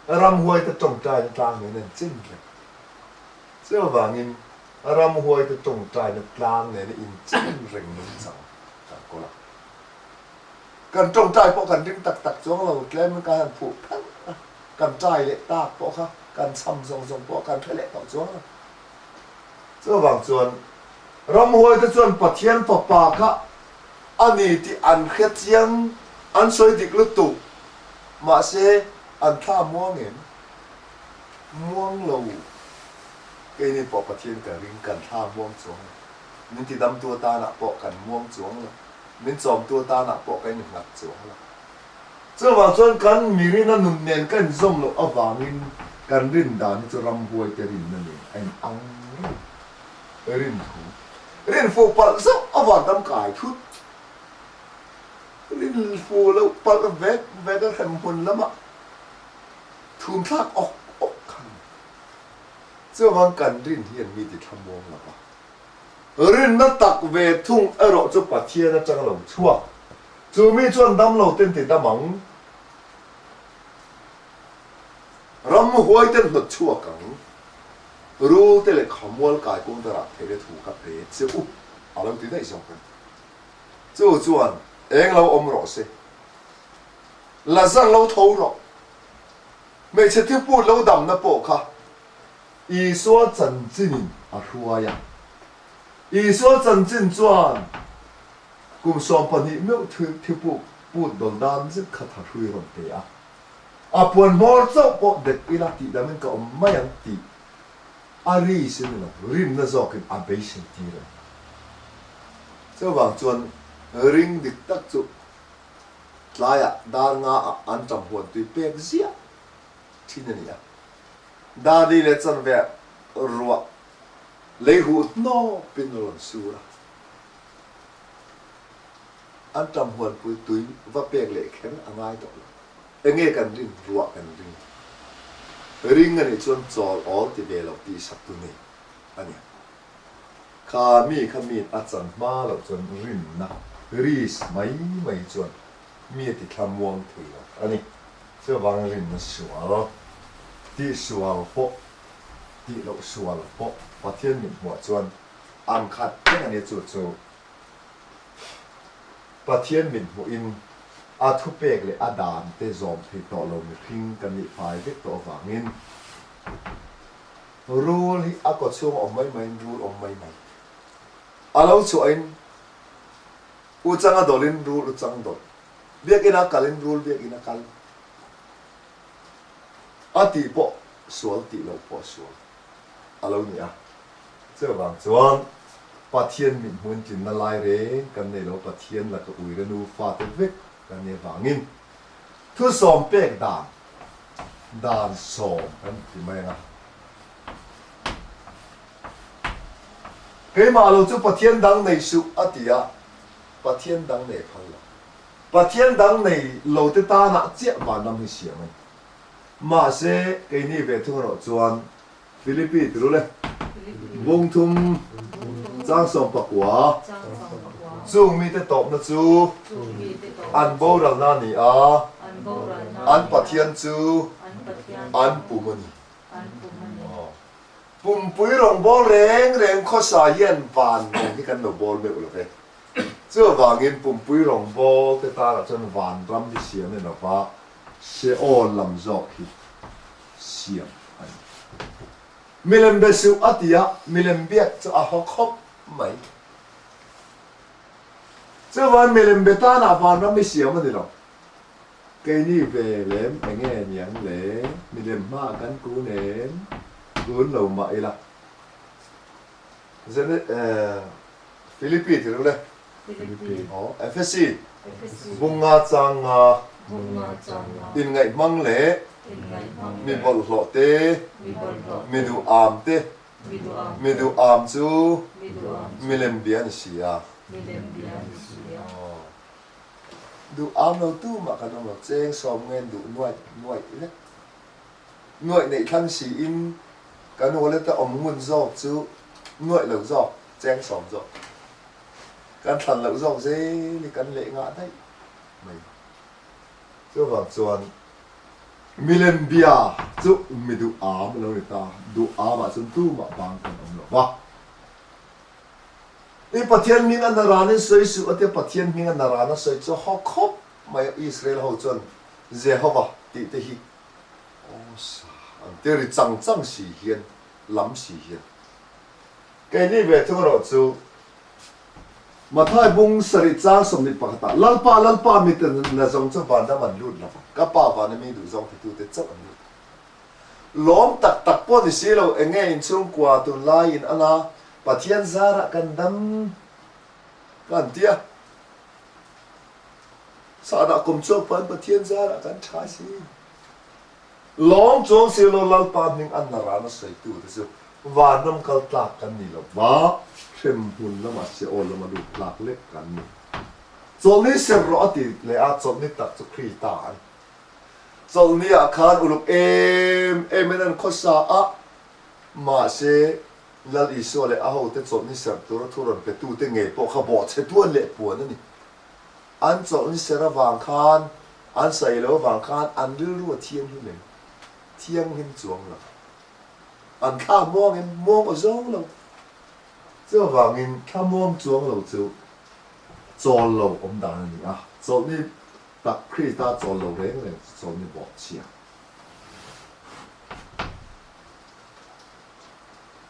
Ramhuaite tawngtaina tlang nen an chin reng. Chuvangin ramhuaite tawngtaina tlang nena inchin reng nungchang kan kawl a. Kan tawngtai pawh kan ring tak tak chuang lo, tlem kan han phuh phelh a, kan tai leh tak pawh kha kan cham zawng zawng pawh kan hre leh tawh chuang lo. Chuvang chuan ramhuaite chuan Pathian Fapa kha a ni tih an hre chiang, an sawi dik lutuk. Mahse, an thla muang em? Muang lo. Keini pawh Pathian kan ring, kan thla muang chuang lo. Min tidamtu atanah pawh kan muang chuang lo. Min chawmtu atanah pawh kan innghat chuang lo. Chuvang chuan kan mirina nun nen kan inzawm loh avangin kan rin dan hi chu ramhuaite rinna nen a inang reng. Rin thu. Rin fuh palh zauh avang dam kai thut. Rin fuh loh palh vek vek a hrem hmun lamah thum thlak awk awk kha a ni. Chuvang kan rin hian mi ti thlamuang lo va. Rinna tak ve thung erawh chu Pathian atanga lo chhuak. Chu mi chuan dam lo ten ti dam ang. Ram huai ten hnawt chhuak ang. Rul te leh khamual kai kawng te rah theih le thu ka pe che u a lo ti daih zawk a ni. Chu chuan eng lo awm rawh se. Lazar lo tho rawh. Hmeichhe thuput lo damna pawh kha Isua chanchinin a hruai a. Isua chanchin chuan kum 12 meuh thuput put dawl dan zet kha thahrui rawn pe a. A puan hmawr chauh pawh dek ila tih damin ka awm mai ang tih a ri sin ni lo, rinna zawkin a beisei tir a ni. Chuvang chuan ring dik tak chu tlaiah dar nga ah an ṭam huan tui pek ziah thin a ni a. Dar li leh chanve ruah lei huh hnawpin a rawn sur a. An ṭam huanpui tui va pek leh kher a ngai tawh lo. Enge kan rin? Ruah kan ring. Ring a nih chuan chawl awl ti ve lo tih sak tu nei a ni. Kha mi kha miin a chan hma loh chuan rinna risk mai mai chuan mi a ti thlamuang thei lo a ni. Chuvangin rinna sual, tih sual pawh, tih loh sual pawh Pathian mit hmuah chuan ang khat reng a nia chu chu Pathian mit hmuhin a thupek leh a dan te zawm thei tawh lo mihring kan nih fai vek tawh avangin Rul hi a kaw chhung a awm mai maiin rul awm mai mai. A lo chhuahin u chang a dawlhin rul u chang dawlh. Biakinn a kalin rul biakinn a kal. A tih pawh sual tih loh pawh sual a lo ni a. Chuvang chuan Pathian mithmuhin tlinna lai reng kan nei lo, Pathian laka uire nu fate vek kan nih avangin thusawm pek dan Dan sawm kan ti mai ang a. Keimah lo chu Pathian dang nei suh a ti a, Pathian dang nei phal lo. Pathian dang nei lo te tanah chiah vanram hi siam a ni. Mahse, keini ve thung erawh chuan Philippi ti rul e. Bung thum chang 19 Chung mite tawpna chu an boralna a ni a, an Pathian chu an pum a ni. Pumpui rawngbâwl reng reng khawsa hian van rawng hi kan lo bâwl meuh lo ve. Chuvangin pumpui rawngbâwl te tânah chuan vanram hi siam a ni lo va, Sheol lam zawk hi siam a ni. Milem be suh a ti a, milem biak chu a haw khawp mai. Chuvan milem be tanah vanram i siam a ni lo. Keini ve lem enge niang le, milem hmaah kan kun em? Kun lo mah ila. Zene Philippi ti reuh le. Aw, Ephesi, Bunga chang nga, inngaih hmang leh mi bawlhhlawh te, mi duh am te, mi duh am chu milem bia ni si a. Aw, duh am lo tu mah kan awm lo, cheng sawm ngen duh nuaih nuaih vek. Nuaih neih thlang siin kan wallet a awm ngun zawk chu nuaih lo zawk, cheng sawm zawk. Kan thlan loh zawk zel hi kan leh ngah daih mai. Chuvang chuan milem bia chu mi duh am a lo ni ta, duh amah chuan tumah bang kan awm lo va. I Pathian hming a naranin sawi suh a tia Pathian hming a naran a sawi chu haw khawp mai a, Israel ho chuan Jehova tih te hi aw sa an ti ri chang chang si hian lam si hian Keini ve thung erawh chu Mathai bung sarih chang 21 ah Lalpa, Lalpa mi te na zawng chu vanram an lut lo, ka Pa vana mi duh zawng titute chauh an lut. Lawm tak tak pawh ni si lo, enge inchhungkua tunlai in ana Pathian zarah kan dam kan ti a, sahdah kum chuak pawn Pathian zarah kan tha si. Lawng chuang si lo Lalpa hming an naran a sawitu te chu vanram kal tlak kan ni lo va, hremhmun lama Seol lama lut tlak lek kan ni. Chawlhni ser rawh a ti leh a, chawlhni tak chu Krista a ni. Chawlhni ah khan uluk em em in an khawsa a, mahse Lal Isua leh a hote chawlhni ser tura thu rawn petute ngei pawh kha bawhchhe tuan leh puan a ni. An chawlhni ser avang khan, an sawi lo avang khan an rilru a thianghlim em? Thianghlim chuang lo. An thla muang em? Muang aw zawng lo. Chuvangin thla muang chuang lo chu chawl lo awm dan a ni a, chawlhni tak Krista chawl lo reng reng chu chawlhni bawhchhia.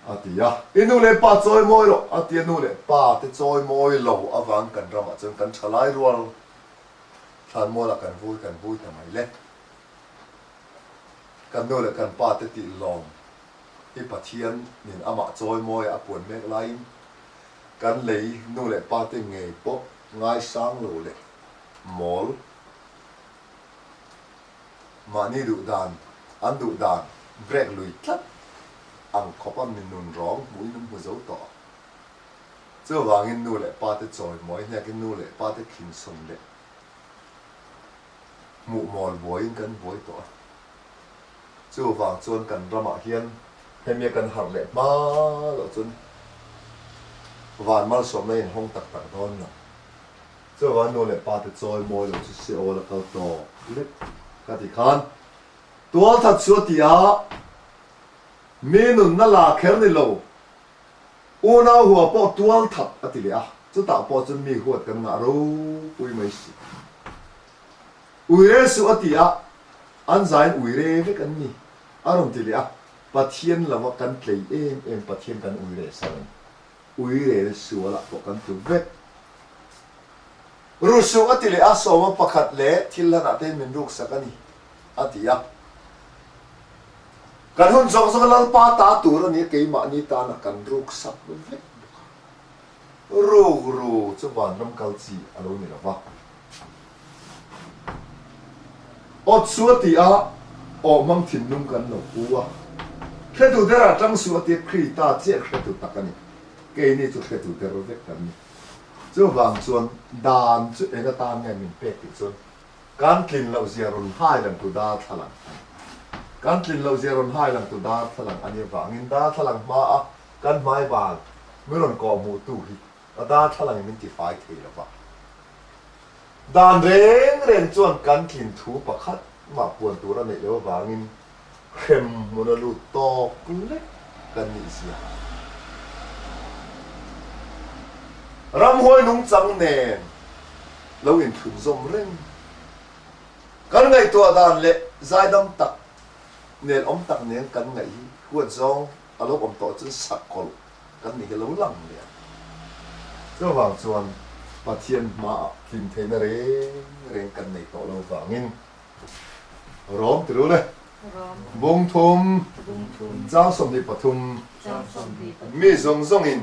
A ti a, I nu leh pa chawi mawi rawh, a ti a, nu leh pa te chawi mawi lo avang kan ramah chuan kan thalai rual thlanmualah kan vui kan vui ta mai le. Kan nu leh kan pa te tih lawm hi Pathian nin amah chawi mawi a puan mek laiin kan lei nu leh pa te ngei pawh ngaisang lo leh mawl Mahni duh dan, an duh dan brek lui tlat ang khawpa mi nun rawng hmuhin an hmu zo tawh a. Chuvangin nu leh pa te chawimawi hnekin nu leh pa te khinsawn leh hmuh mawl buaiin kan buai tawh a. Chuvang chuan kan ramah hian hemia kan harh leh hma loh chuan. Van malsawmna inhawng tak tak dawn lo. Chuvang nu leh pa te chawi mawi lo chu Seol a kal tawp lek ka ti khan tualthat chu a ti a, mi nunna la kher ni lo, unau hua pawh tualthat a ti leh a, chutah pawh chuan mi huat kan ngah ropui mai si. Uire suh a ti a, an zain uire vek an ni a rawn ti leh a, Pathian lova kan tlei em em Pathian kan uire san a ni. Uire sualah pawh kan tlu vek. Rusuh a ti leh a, sawma pakhat leh thil hlanah te min ruksak a ni, a ti a. Kan hun zawng zawng a Lalpa ta tur a ni a, keimahni tana kan ruksak vek bawk a. Ruk ru chu vanram kal chi a lo ni lo va. Awt su a ti a, aw hmang thinlung kan lo pu a. Hretu derah tang su a ti a, Krita chiah hretu tak a ni. Keini chu hretu der vek kan ni. Chuvang chuan dan chu eng atan nge min pek tih chuan kan tlin loh zia rawn hai langtu darthlalang a ni. Kan tlin loh zia rawn hai langtu darthlalang a nih avangin darthlalang hmaa kan hmai bal mi rawn kawhhmuhtu hi a darthlalangin min tifai thei lo va. Dan reng reng chuan kan tlin thu pakhat mah puan tur a neih loh avangin hrem hmun a lut tawk lek kan nih zia. Ramhuai nungchang nen lo inthlunzawm reng kan ngaihtuah dan leh zaidam tak nen awm tak nen kan ngaih hi huat zawng a lo awm tawh chuan sakawlh kan ni hi lo lang leh a. Chuvang chuan Pathian hmaah tlin theihna reng reng kan nei tawh lo vangin Rom ti ru le. Bung thum, chang 23, mi zawng zawngin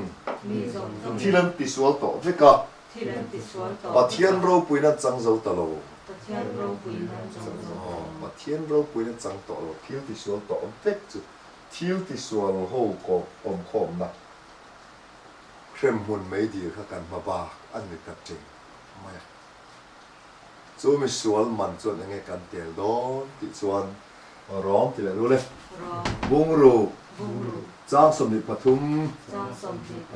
thil an tisual tawh vek a, Pathian ropuina an chang zo ta lo. Pathian ropuina chang tawh lo, thil tisual tawh vek chu Thil tisual ho kawp awmkhawmna hremhmun meidil kha kan hma bak an ni ta teng mai a. Chu misual man chuan enge kan tel dawn tih chuan rawng ti leh lu le. Bungruk chang 23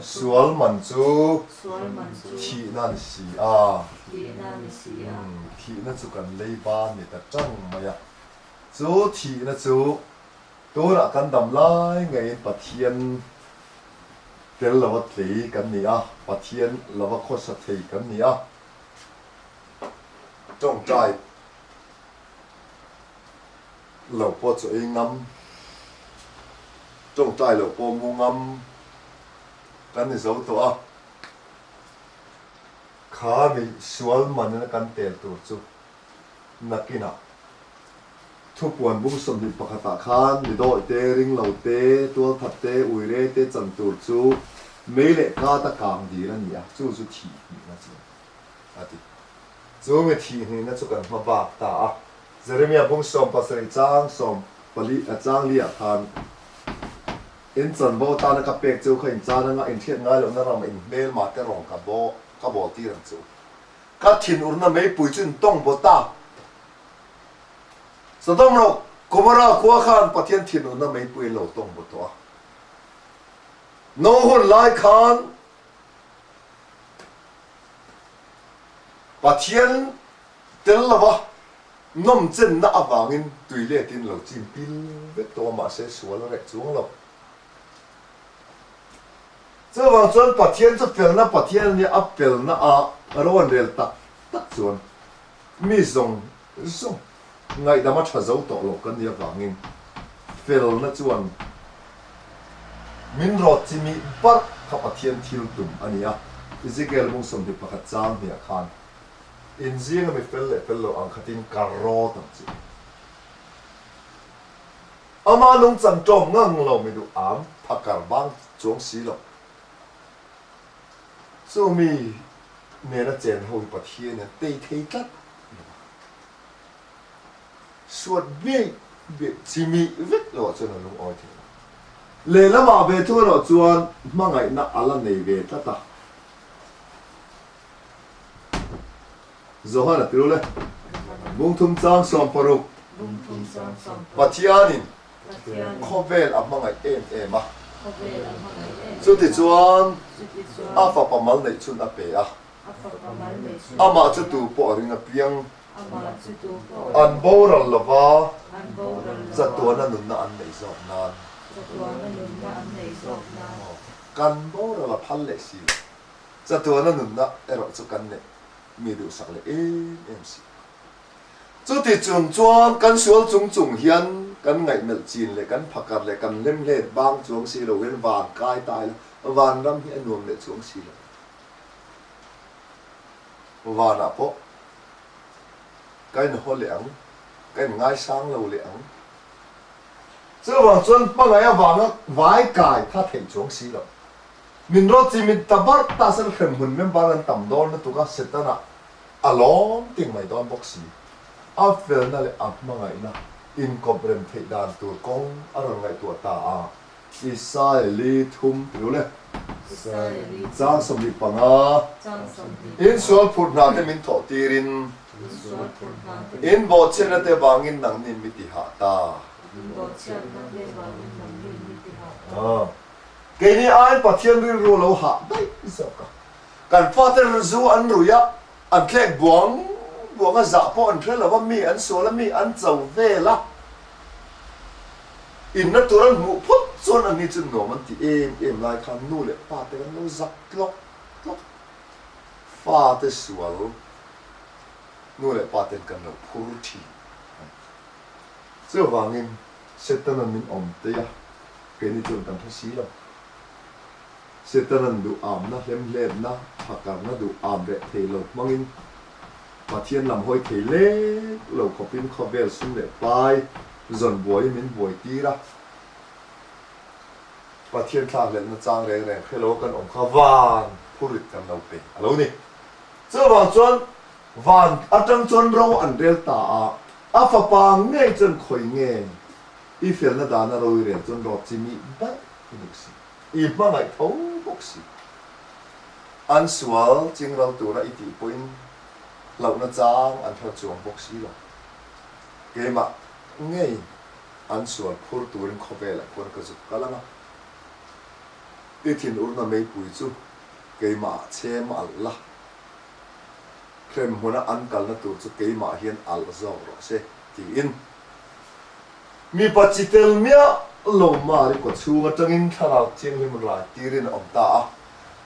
sual man chu thihna a ni si a. Thihna chu kan leiba ni ta tang mai a. Chu thihna chu Tunah kan dam lai ngeiin Pathian tel lova tlei kan ni a, Pathian lova khawsa thei kan ni a. Tawngtai lo pawh chu ei ngam, tawngtai lo pawh mu ngam kan ni zo tawh a. Kha mi sual manna kan tel tur chu Nakinah thupuan bung 21 ah khan mi dawih te, ring lo te, tualthat te, uire te chan tur chu mei leh kata kang dil a ni a, chu chu thih hnihna chu a ti. Chu mi thih hnihna chu kan hma bak ta a. Jeremia bung 17 chang 14 chang li ah khan in chanvo tana ka pek cheu kha in chan anga in hriat ngai lohna ram in hmelma te rawng ka baw ka bawl tir ang che u. Ka thinurna meipui chu in tawng baw ta. Sodom ro Gomorrah khua khan Pathian thinurna meipui an lo tawng baw tawh a. No hun lai khan Pathian tel lova nawmchenna avangin tui letin lo chim pil vek tawh a, mahse sual a reh chuang lo. Chuvang chuan Pathian chu felna Pathian a nia, a felna a ro an rel tak tak chuan mi zawng zawng ngaihdam a tha zo tawh lo kan nih avangin felna chuan min rawt chi mi barh kha Pathian thil tum a ni a. Ezekiel bung 21 chang hniah khan inzinga mi fel leh fel lo ang khatin ka rawt ang che. Ama nungchang ṭawm ngang lo mi duh am phakar bang chuang si lo. Chu mi nena chen ho hi Pathian hian tei thei tlat lo a. Suat biaih biaih chimih vek loh ah chuan a lungawi thei lo. Lehlamah ve thung erawh chuan hmangaihna a la nei ve tlat a. Johan a ti rul e. Bungthum chang 60 Pathianin khawvel a hmangaih em em a. Chutichuan, a fapa mal neih chhun a pe a, amah chu tu pawh a ring apiang. An boral lo va, chatuana nunna an neih zawk nan. Kan boral a phal leh si lo. Chatuana nunna erawh chu kan neih mi duhsak leh em em si. Chuti chung chuan kan sual chung chung hian kan ngaihmelh chin leh kan phakar leh kan hlemhlet bang chuang si lo hian van kai ta ila vanram hi a nuam leh chuang si lo. Vanah pawh ka inhaw leh ang, ka inngaisang lo leh ang. Chuvang chuan hmangaih avanga vai kai kha theih chuang si lo. Min rawt chi min ta barh ta sel hremhmun member an tam dawn lutuk a, Setana a lawm ting mai dawn bawk si. A felna leh a hmangaihna inkawp rem theih dan tur kawng a rawn ngaihtuah ta a. Israeli thum ti lo le. Chang 25. In sual phurh hna te min thawh tirin, in bawhchhiatna te vangin nangni mi ti hah ta. Keini aiin Pathian rilru lo hah daih zawk a. Kan fate zu an rui a, an thlek buang buang a, zah pawh an hre lo a, mi an sual a, mi an cho vel a. Inna tur an hmuh phawt chuan anni chu nuam an ti em em lai khan nu leh pa te kan lo zak tlawk tlawk. Fa te sual nu leh pa ten kan lo phur thin a ni. Chuvangin Setana'n min awm tei a, keini chuan kan hre si lo. Setana'n duh amna, hlemhletna, phakarna duh am reh thei lo hmangin Pathian lam hawi thei lek lo khawpin khawvel sum leh pai zawn buaiin min buai tir a. Pathian thlakhlelhna chang reng reng hre lo kan awm kha van phurit kan lo pe a lo ni. Chuvang chuan van atang chuan ro an rel ta a, a fapa ngei chuan khawi nge i felna dana ro i rel chuan rawt chi mih daih i bawk si. I hmangaih tho bawk si. An sual chingral tura i tih pawhin hlauhna chang an hre chuang bawk si lo. Keimah ngei an sual phur turin khawvelah khuan ka zuk kal ang a. I thinurna meipui chu keimahah chhem alh la. Hremhmuna an kalna tur chu keimah hian alh zawk rawh se, tiin. Mipa chi tel miah lo Mari kawchhung atangin thlarau thianghlim rai tirin a awm ta a.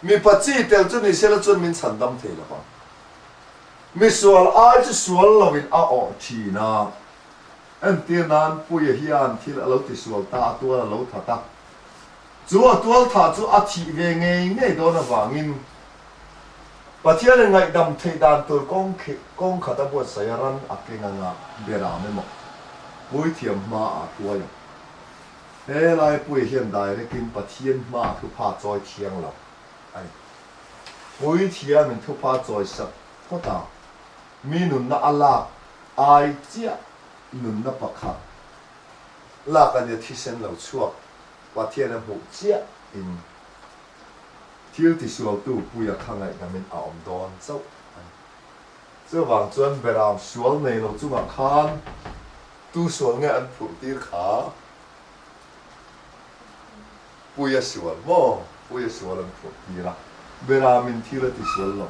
Mipa chi tel chu ni sela chuan min chhan dam thei lo vang. Mi sual ai chu sual loin a awh thin a. Entir nan Puia hian thil a lo ti sual ta a tual a lo that a. Chu a tual thah chu a thih ve ngei ngei dawn avangin Pathianin ngaihdam theih dan tur kawng kawng khat a buatsaih a ran a keng anga beram emaw Puithiam hma ah hruai ang. He lai Puia hian direct in Pathian hma ah thupha chawi thiang lo a ni. Puithiamin thupha chawi sak phawt a, mi nunna a lak ai chiah nunna pakhat lak a nia thisen lo chhuak Pathian a hmuh chiah in Thil tisualtu Puia kha ngaihngamin a awm dawn chauh a ni. Chuvang chuan Beram sual nei lo chungah khan tu sual nge an phurh tir kha? Puia sual maw? Puia sual an phurh tir a, Beramin thil a tisual lo.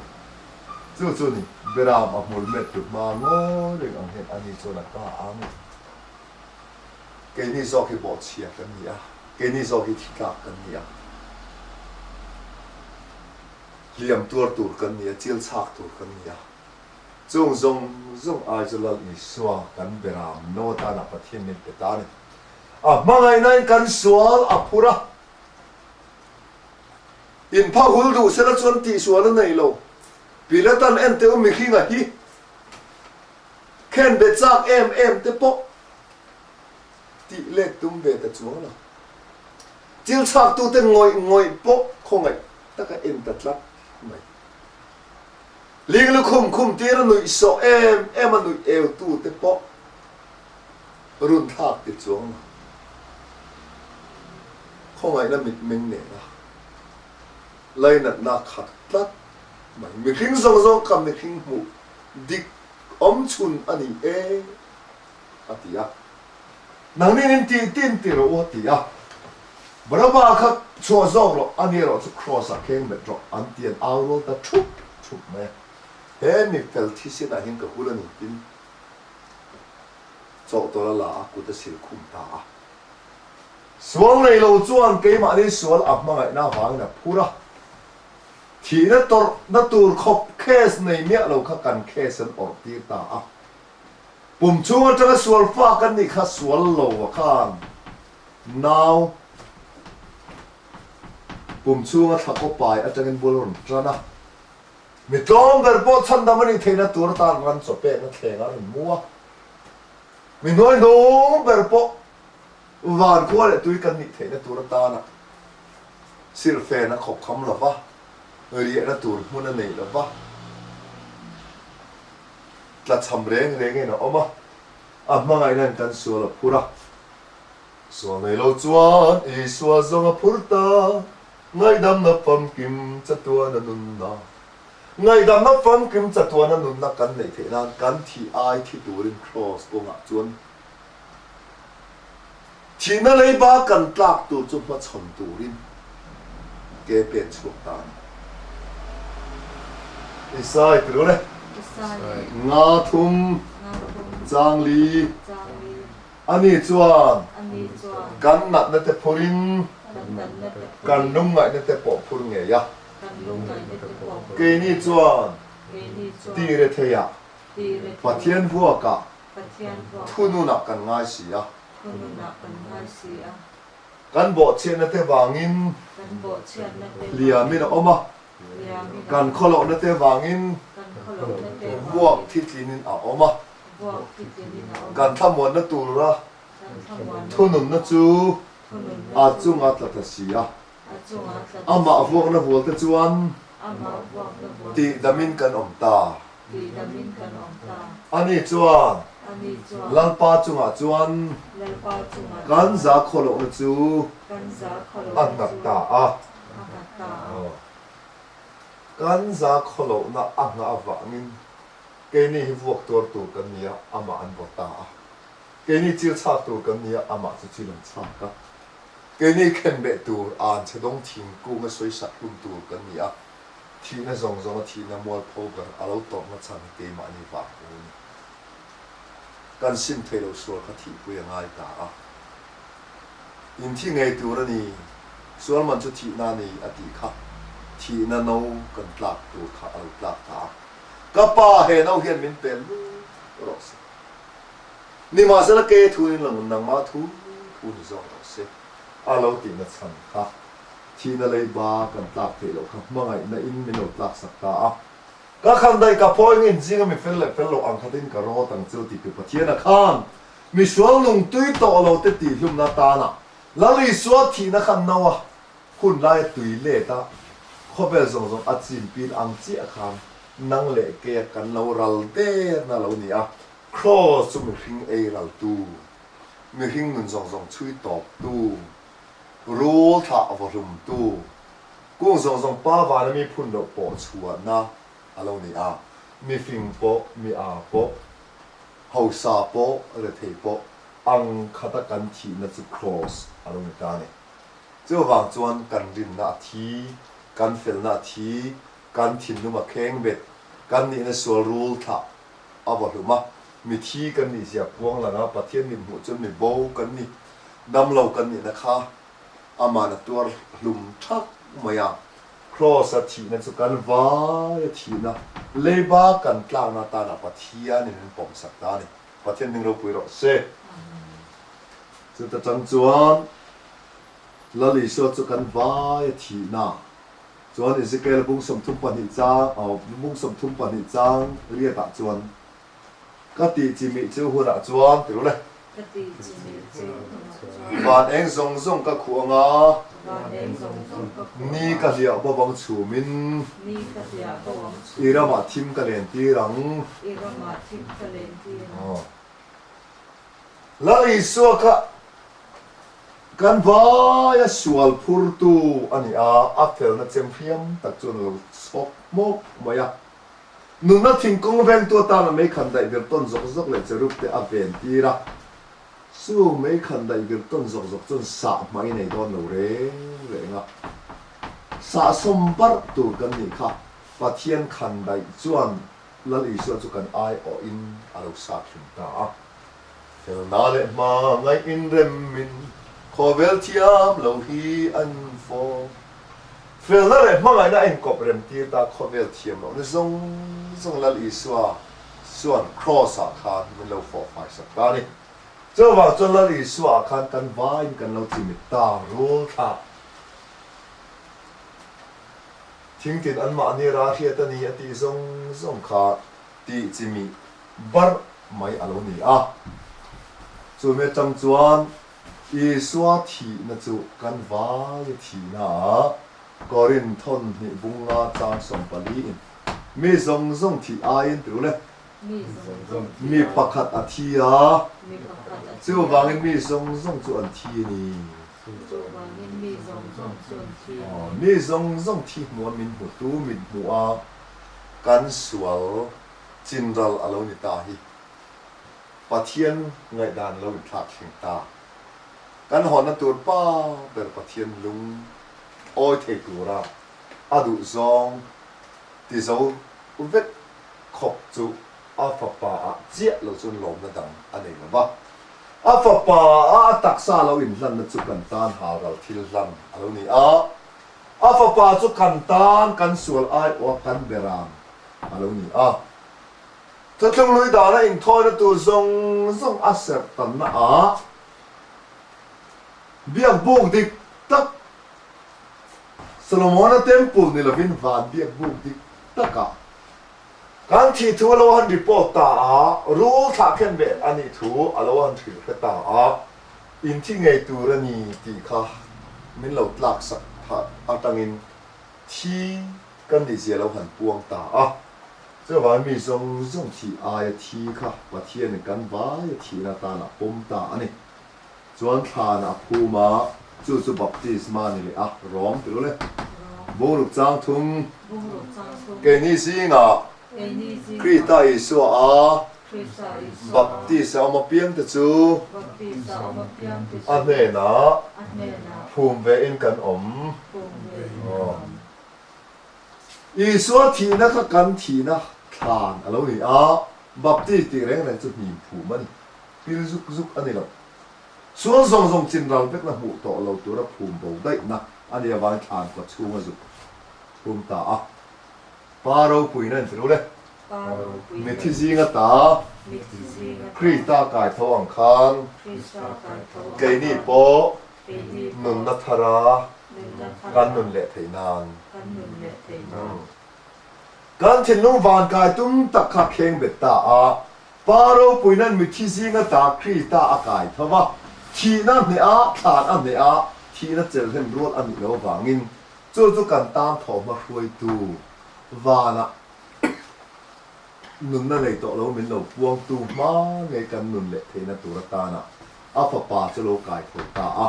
Chu chu ni, Beram a hmul met tu hma ngawi reng ang hian ani chuan a ka ang. Keini zawk hi bawhchhia kan ni a, keini zawk hi thitlak kan ni a, hliam tuar tur kan ni a, chil chhak tur kan ni a. Chung zawng zawng ai chu Lal Isua kan beram no atana Pathian min pe ta a ni. A hmangaihnain kan sual a phur a, inpha hul duh sela chuan tihsual a nei lo. Pilatan enteh u mihringa hi Khen be chak em em te pawh tih let tum ve ta chuang lo. Thil chhak tute ngawih ngawih pawh khawngaih taka en ta tlat mai. Ling lukhum khum tir a nuih sawh em em a nuih eu tute pawh run thlak ti chuang lo. Khawngaihna mitmeng nena lainatna khat tlat mai. Mihring zawng zawng kha mihring hmuh dik awm chhun a ni e, a ti a. Nangnin in tih tin ti rawh u, a ti a. Baraba kha chhuah zawk rawh, ani erawh chu Kraws-ah kheng bet rawh, an ti an au rual ta thup thup mai a. He mi fel thisenah hian ka hul a ni, tin chawhtawlh a la a, kut a sil khum ta a. Sual nei lo chuan keimahni sual a hmangaihna avangin a phur a, thihna tawrhna tur khawp case nei miah lo kha kan case an awrh tir ta a. Pum chhung atanga sual fa kan nih kha sual lo a khan nau pum chhunga thla kaw pai atangin bul a rawn tan a. Mi tlawm ber pawh chhandam a nih theihna tur atan ran chaw pekna thleng a rawn mu a. Mi hnuaihnung ber pawh van khua leh tui kan nih theihna tur atana silhfen a khawp kham lo va, riahna tur hmun a nei lo va, tlachham reng rengin a awm a, a hmangaihnain kan sual a phur a. Sual nei lo chuan Isua zawng a phur ta, ngaihdamna famkim chatuana nunna. Ngaihdamna famkim chatuana nunna kan neih theih nan kan thih ai thi turin Kraws kawngah chuan Thihna leiba kan tlak tur chu hmachhawn turin ke pen chhuak ta a ni. Isai ti lo le. Nga thum chang li. Ani chuan kan natna te phurin kan lungngaihna te pawh phur ngei a. Keini chuan ti retheiah Pathian vuakah Thununah kan ngai si a. Kan bawhchhiatna te vangin hliamin a awm a, kan khawlohna te vangin vuak thitlinin a awm a. Kan thlamuanna tura thununna chu a chunga tla ta si a. Amah vuakna hual te chuan tihdamin kan awm ta. Ani chuan Lalpa chungah chuan kan za khawlohna chu a nghat ta a. Kan za khawlohna a nghah avangin keini hi vuak tuar tur kan ni a, amah an vaw ta a. Keini chil chhak tur kan ni a, amah chu chil an chhak a. Keini khenbeh tur an chhe dawng thingkung a sawisak hlum tur kan ni a, thihna zawng zawng a thihna mualpho ber a lo tawrhna chhan hi keimahni vang u ni. Kan sim thei lo sual kha thihpui a ngai ta a. In thi ngei tur a ni, sual man chu thihna a ni a tih kha thihna no kan tlak tur kha a lo tlak ta a. Ka pa he no hian min pel lut rawh se. Nimahsela ke thu in lang nangmah thu thu ni zawk rawh se. A lo tihna chhan kha thihna leiba kan tlak theih loh kha hmangaihna in min lo tlak sak ta a. Ka khan daih ka phawi ngin zinga mi fel leh fel loh ang khatin ka rawt ang cheu ti tu Pathian a khan misual nung tui tawh lo te tihhlumna atana Lal Isua thihna khan no a hun laia tui let a khawvel zawng zawng a chim pil ang chiah khan nang leh kei a kan lo ral derna lo ni a. Kraws chu mihring ei raltu, mihring nun zawng zawng chhui tawptu, rul thlah vawhlumtu, kung zawng zawng pa vana mi phun loh pawh chhuahna a lo ni a. Mifing pawh, mi aa pawh, hausa pawh, rethei pawh ang khata kan thihna chu kraws a lo ni ta a ni. Chuvang chuan kan rinna a thi, kan felna a thi, kan thinlung a kheng bet, kan nihna sual rul thlah a va hlum a, mithi kan nih zia puang lang a, Pathian mit hmuh chuan mi bo kan ni, damlo kan nihna kha aman a tuar hlum thak mai a, Kraws a thihna chu kan vai a thihna, leiba kan tlakna atana Pathianin min pawmsak ta a ni. Pathian hming ropui rawh se. Chuta tang chuan Lal Isua chu kan vai a thihna Chuan Ezekiel bung 32 chang, aw, bung 32 chang riatah chuan, Ka tih chi mih chu hunah chuan, ti ru le. Ka tih chi mih chu hunah chuan. Van eng zawng zawng ka khuh ang a. Van eng zawng zawng ka khuh ang a. Ni ka hliah bo ang chhumin. Ni ka hliah bo ang chhumin. I ramah thim ka len tir ang. I ramah thim ka len tir ang. Lal Isua kha Kan vaia sual phurtu a ni a, a felna chem hriam tak chuan a lo chhawk hmawk mai a. Nunna thingkawng vengtu atana meikhan daih vir tawn zawk zawk leh cherub te a ven tir a. Chung mei khandaih vir tawn zawk zawk chuan sah hmai nei dawn lo reng reng a, sah sawm barh tur kan nih kha Pathian khandaih chuan Lal Isua chu kan aiawhin a lo sat hrim ta a. Felna leh hma ngaih inremin khawvel thiam lo hi an fawm. Felna leh hmangaihna a inkawp rem tir ta khawvel thiam lohna zawng zawng Lal Isua chuan Kraws ah khan min lo fawh fai sak ta a ni. Chuvang chuan Lal Isua ah khan kan vaiin kan lo chimit ta rul thlah. Thingtin anmahni ral hriat a ni a tih zawng zawng kha tih chimih barh mai a lo ni a. Chumi atang chuan Isua thihna chu kan vaia thihna ah Korinth thawnhnih bunga chang 14 in mi zawng zawng thih aiin ti ule mi pakhat a thi a, chuvangin mi zawng zawng chu an thi a ni. Mi zawng zawng thi hmuha min hmutu mit hmuha kan sual chinral a lo ni ta hi Pathian ngaihdan lo inthlak thleng ta. Kan hawnna tur pa ber Pathian lung awi thei tura a duh zawng ti zo vek khawp chu a fapa ah chiah lo chuan lawmna dang a nei lo va. A fapa a a taksa lo inhlanna chu kan tan halral thil hlan a lo ni a. A fapa chu kan tan kan sual aiawha kan beram a lo ni a. Thuthlung lui dana inthawina tur zawng zawng a serh tanna ah biak buk dik tak Solomona Temple ni lovin van biak buk dik takah kan thih thu a lo han report ta a, rul thlah khen ve a nih thu a lo han hrilh hre ta a, in thi ngei tur a ni tih kha min lo tlak sak atangin thi kan nih zia lo han puang ta a. Chuvangin mi zawng zawng thih aia thi kha Pathianin kan vaia thihna atan a pawm ta a ni. Chuan thlan a phum a, chu chu baptisma ni leh a, Rom ti lo le. Bungruk chang thum, Keini zingah Krista Isua a baptis a awm apiangte chu a hnenah phum vein kan awm. Isua thihna kha kan thihna thlan a lo ni a, Baptist tih reng reng chu hnim phum a ni, pil zuk zuk a ni lo. Sual zawng zawng chin ral vekna hmuh tawh lo tura phum bo daihna a nih avangin thlan kaw chhunga zuk phum ta a. Pa ropuina in ti lo le. Mithi zinga ta Krista kai tho ang khan keini pawh Nunna thara kan nun leh theih nan. Kan thinlung van kai tum tak kha kheng bet ta a, Pa ropuina'n mithi zinga ta Krista a kai tho va, thihna hneh a, thlan a hneh a, thihna chelhem rual a nih lo vangin chu chu kan tan thawhhma hruaitu vanah nunna nei tawh lo min lo puangtu hma ngei kan nun leh theihna tur atana A fapa chu lo kai tho ta a.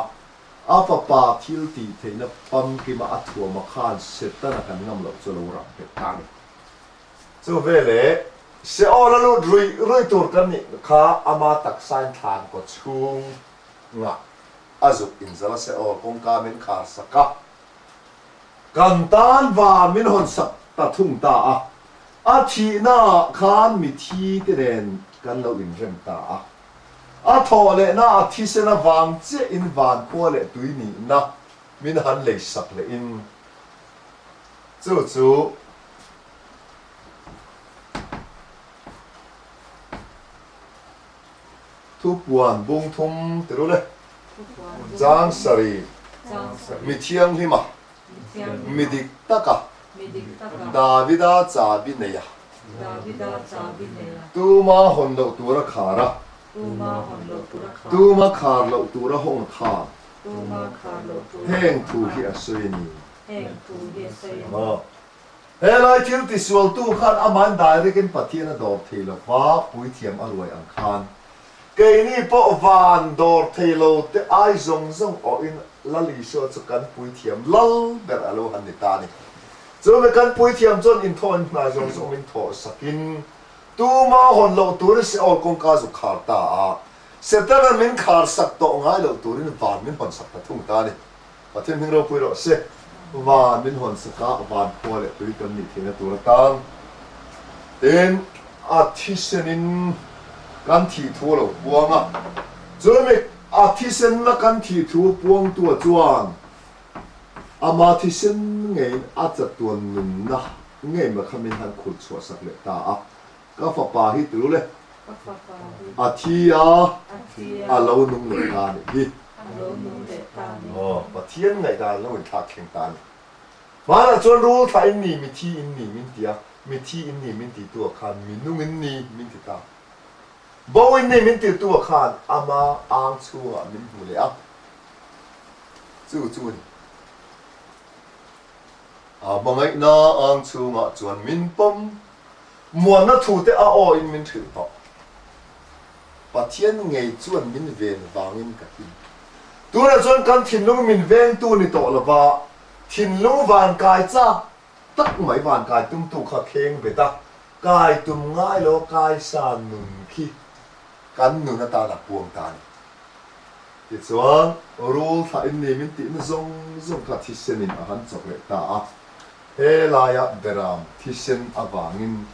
A fapa thil tih theihna pamkima a thuama khan Setana kan ngam loh chu lo rap bet ta a ni. Chu veleh Seol a lut ruih ruih tur kan nih kha ama taksain thlan kaw chhungah a zuk inzal a Seol kawngka min khar sak a, kan tan van min hawn sak ta thung ta a. A thihnaah khan mithi te nen kan lo inrem ta a. A thawh lehna a thisen avang chiah in van khua leh tui nihna min han lei sak leh in chu chu Thupuan bung thum ti ru le Chang sarih mi thianghlim a Mi dik taka Davida chabi nei a. Tuma hawn loh tura khar a. Tuma khar loh tura hawng khan heng thu hi a sawi a ni. Helai thil tisualtu khan amahin direct in Pathian a dawr thei lo va, puithiam a ruai ang khan Keini pawh van dawr thei lo te ai zawng zawng awhin Lal Isua chu kan puithiam lal ber a lo han ni ta a ni. Chumi kan puithiam chuan inthawhin hna zawng zawng min thawh sakin tuma hawn loh turin Seol kawngka zu khar ta a. Setana min khar sak tawh ngai loh turin van min hawn sak ta thung ta a ni. Pathian hming ropui rawh se. Van min hawn sak a, van khua leh tui kan nih theihna tur atan. Tin, a thisenin kan thih thu a lo puang a. Chumi a thisenna kan thih thu puangtua chuan ama thisen ngeiin a chatuan nunna ngei mai kha min han khulh chhuah sak leh ta a. Ka fapa hi tilo le. Ka fapa hi. A thi a. A thi a. A lo nung leh ta nih hi. A lo nung leh ta nih. Aw, Pathian ngaihdan lo inthlak thleng ta ni. Hmanah chuan rul thlah in ni, mithi in ni min ti a, mithi in ni min ti tu ah khan minung in ni min ti ta. Bo in ni min ti tu ah khan ama ang chhungah min hmu leh a. Chu chu a ni. A hmangaihna ang chhungah chuan min pawm. Muanna thute a aw in min hrilh tawh. Pathian ngei chuan min ven vangin ka hlim. Tunah chuan kan thinlung min vengtu ni tawh lova, thinlung van kai chak tak mai van kai tumtu kha kheng bet a, kai tum ngai lo kai sa nun khi kan nun atan a puang ta a ni. Tichuan, rul thlah in ni min tihna zawng zawng kha thisenin a han chawk leh ta a. He laia beram thisen avangin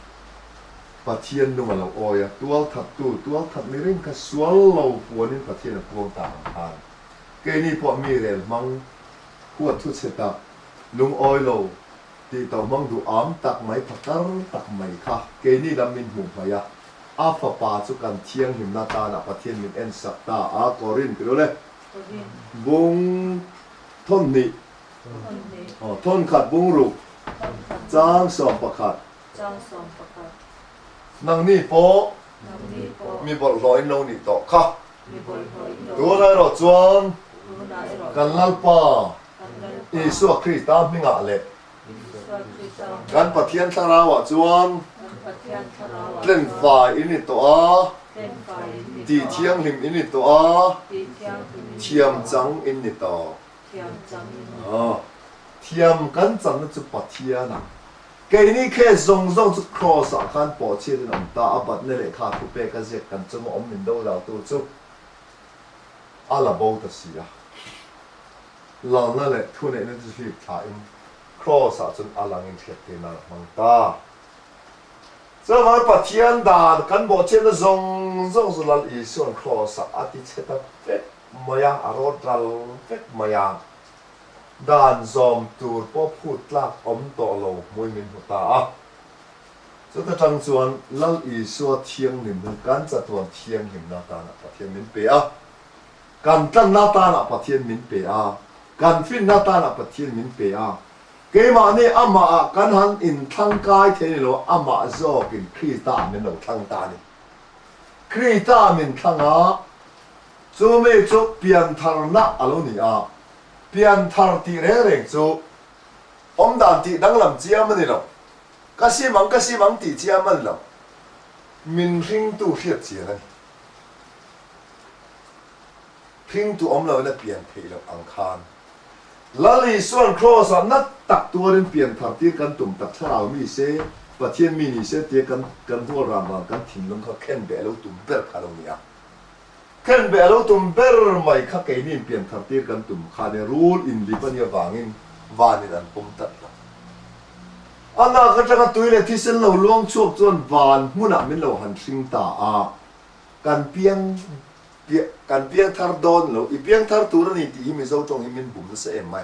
Pathian lung a lo awi a, tualthattu, tualthat ni reng kha sual lo puanin Pathian a puang ta ang khan keini pawh mi rel hmang, huat thu chhe tak, lungawi lo, tih to hmang duh am tak mai phakar tak mai kha keini lam min hmuh hmaih a, a fapa chu kan thianghlimna tana Pathian min ensak ta a, Korin ti lo le, bung thawmhnih. Thawnkhat bungruk chang 11. Nangni pawh mi bawlhhlawh in lo nih tawh kha. Tunah erawh chuan kan Lalpa Isua Krista hmingah leh kan Pathian Thlarauah chuan tlenfai in ni tawh a, tihthianghlim in ni tawh a, thiamchang in ni tawh. Thiam chang in ni. Aw, thiam kan channa chu Pathian a. Keini case zawng zawng chu Kraws ah khan pawhchhiat in awm ta a, batna lehkha thu pek a ziak kan chunga awm min do lo tu chu a la bo ta si a. Lalna leh thuneihna chu hlip thla in Kraws ah chuan a lang in hriat tir nan a hmang ta. Chuvangin Pathian dan kan bawhchhiatna zawng zawng chu Lal Isua'n Kraws ah a ti chhe ta vek mai a, a rawt ral vek mai a, dan zawm tur pawh phut tlak awm tawh lo hmui min hmu ta a. Chuta tang chuan Lal Isua thianghlimna, kan chatuan thianghlimna atana Pathian min pe a, kan tlanna atana Pathian min pe a, kan finna atana Pathian min pe a, keimahni amahah kan han inthlang kai thei ni lo, amah zawkin Krista min lo thlang ta a ni. Krista min thlang a, Chu mi chu piantharna a lo ni a, pianthar tih reng reng chu awmdan tih danglam chiam a ni lo, ka sim ang ka sim ang tih chiam a ni lo, min hringtu hriat chian a ni. Hringtu awm loin a pian theih loh ang khan Lal Isua'n Kraws-ah nat tak tuarin pianthar tir kan tum tak thlarau mi se, Pathian mi ni se tia kan kan hnual ran ran kan thinlung kha khenbeh a lo tum ber kha a lo ni a. Khenbeh a lo tum ber mai kha keini pianthar tir kan tum kha nia rul inlip a nih avangin vanin an pawm tlat lo. A lak atanga tui leh thisen lo luang chhuak chuan van hmunah min lo han hring ta a, kan piang kan piangthar dawn lo, i piangthar tur a ni tih hi Mizo tawng hi min bum nasa em mai.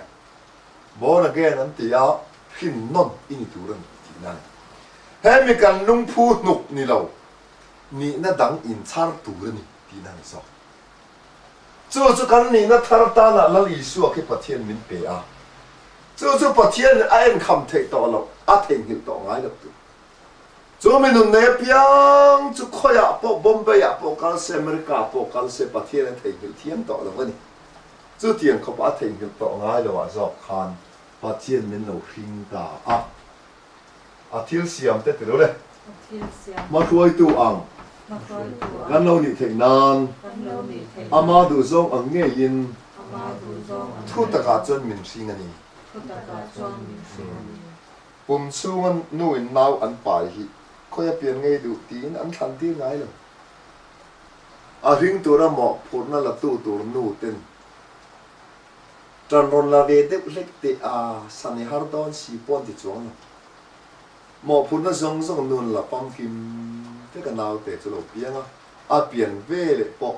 Born again an ti a, hrin nawn i ni tur a ni tihna a ni. Hemi kan lungphu hnuk ni lo. Nihna dang inchhar tur a ni tihna a ni zawk. Chu chu kan nihna thar tanah Lal Isua khi Pathian min pe a. Chu chu Pathianin a enkham theih tawh loh, a theihnghilh tawh ngai loh tur. Chu mi nun nei apiang chu khawiah pawh, Bombay-ah pawh kal se, America-ah pawh kal se, Pathian a theihnghilh thiam tawh lo a ni. Chutiang khawpa a theihnghilh tawh ngai loah zawk khan Pathian min lo hring ta a. A thil siam te ti lo le. Hmahruaitu ang kan lo nih theih nan ama duhzawng ang ngeiin thu takah chuan min hring a ni. Pum chhunga nu in nau an pai hi khawi a pian ngei duh tiin an thlan tir ngai lo. A hring tura mawhphurhna latu tur nu ten ṭan rawn la ve deuh hlek teh a, san i har dawn si pawn ti chuang lo. Mawhphurhna zawng zawng nun la famkim vek a naute chu lo piang a, a pian ve leh pawh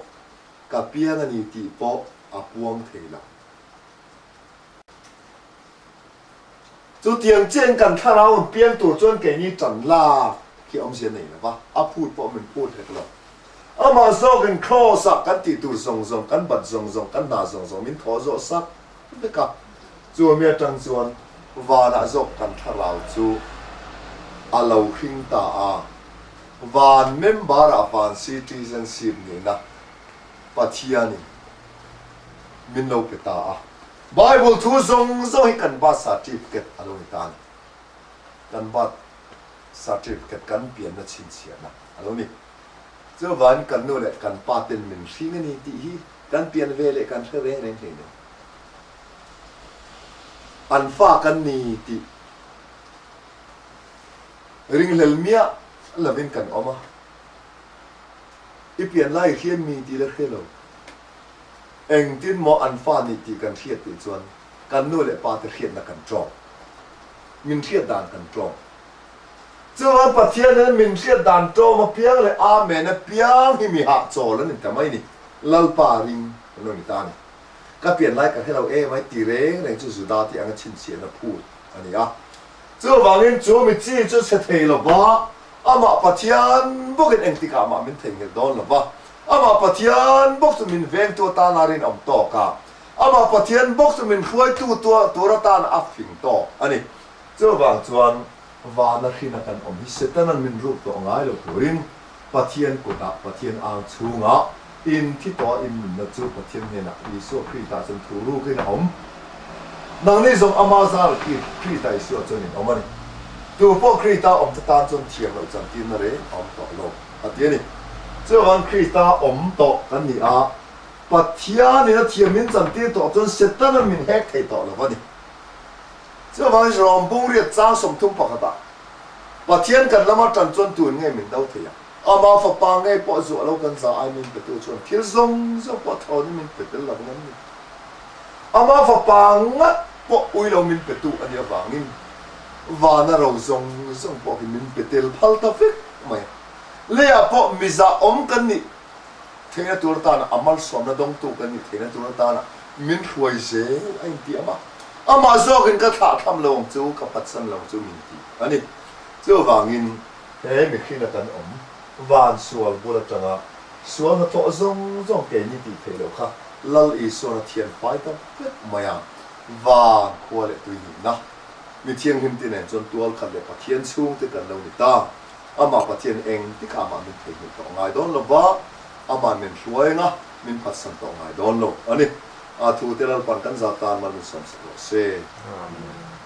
ka piang a ni tih pawh a puang thei lo. Chutiang chiahin kan thlarau an piang tur chuan keini ṭan lak hi awmzia nei lo va, a phut pawh min phut hek lo. Amah zawkin Kraws-ah kan tih tur zawng zawng, kan bat zawng zawng, kan hna zawng zawng min thaw zawh sak vek a. Chumi atang chuan vanah zawk kan thlarau chu a lo hring ta a, van member-ah van citizenship nihna Pathianin min lo pe ta a. Bible thu zawng zawng hi kan birth certificate a lo ni ta a ni. Kan birth certificate kan pianna chhinchhiahna a lo ni. Chuvangin kan nu leh kan pa ten min hring a ni tih hi kan pian ve leh kan hre reng reng hlei lo. An fa kan ni tih ringhlel miah lovin kan awm a. I pian lai i hriat mi tih la hre lo. Engtin maw an fa nih tih kan hriat tih chuan kan nu leh pa te hriatna kan ṭawng. Min hriat dan kan ṭawng. Chuan Pathian hian min hriat dan ṭawm apiang leh Amen apiang hi mi hahchawl a ni ta mai ni. Lalpa ring an lo ni ta a ni. Ka pian lai ka hre lo em ai ti reng reng chu Juda tih anga chhinchhiahna phut a ni a. Chuvangin chu mi chi chu chhe thei lo va, amah Pathian bawkin engtikah mah min theihnghilh dawn lo va, amah Pathian bawk chu min vengtu atana rinawm tawk a, amah Pathian bawk chu min hruaitu tur atana a fing tawk a ni. Chuvang chuan vana hrina kan awm hi Setana'n min ruk tawh ngai lo turin Pathian kutah, Pathian ang chhungah in thi tawh a in nunna chu Pathian hnenah Isua Krita chuan thu rukin a awm. Nangni zawng ama zar Krita Isua chuan in awm a ni. Tu pawh Krita awm te tan chuan thiam loh chantirna reng a awm tawh lo, a ti a ni. Chuvang Krita awm tawh kan ni a, Pathianin a thiam min chantir tawh chuan Setana'n min hek thei tawh lo a ni. Chuvangin Rom bungriat chang 30 pakhatah Pathian kan lama tan chuan tun nge min do thei a, Ama fapa ngei pawh zuah lo kan za ai min petu chuan thil zawng zawng pawh thawnin min pe tel lo ngam ni. Ama fapa ngat pawh ui lo min petu a nih avangin vana ro zawng zawng pawh hi min pe tel phal ta vek mai a. Leiah pawh miza awm kan nih theihna tur atana a malsawmna dawngtu kan nih theihna tur atana min hruai zel a intiam a. Amah zawkin ka thlahthlam lo ang chu, ka phatsan lo ang chu min ti a ni. Chuvangin he mihringa kan awm van sual bul atanga sual hnathawh zawng zawng keini tih theih loh kha Lal Isuan a thian fai ta vek mai a, van khua leh tui nihna mi thianghlim te nen chuan tual khat leh Pathian chhungte kan lo ni ta. Amah Pathian eng tikah mah min theihnghilh tawh ngai dawn lo va, Ama'n min hruai anga min phatsan tawh ngai dawn lo a ni. A thute Lalpan kan zat tan mal min sawmsak rawh se. Amen.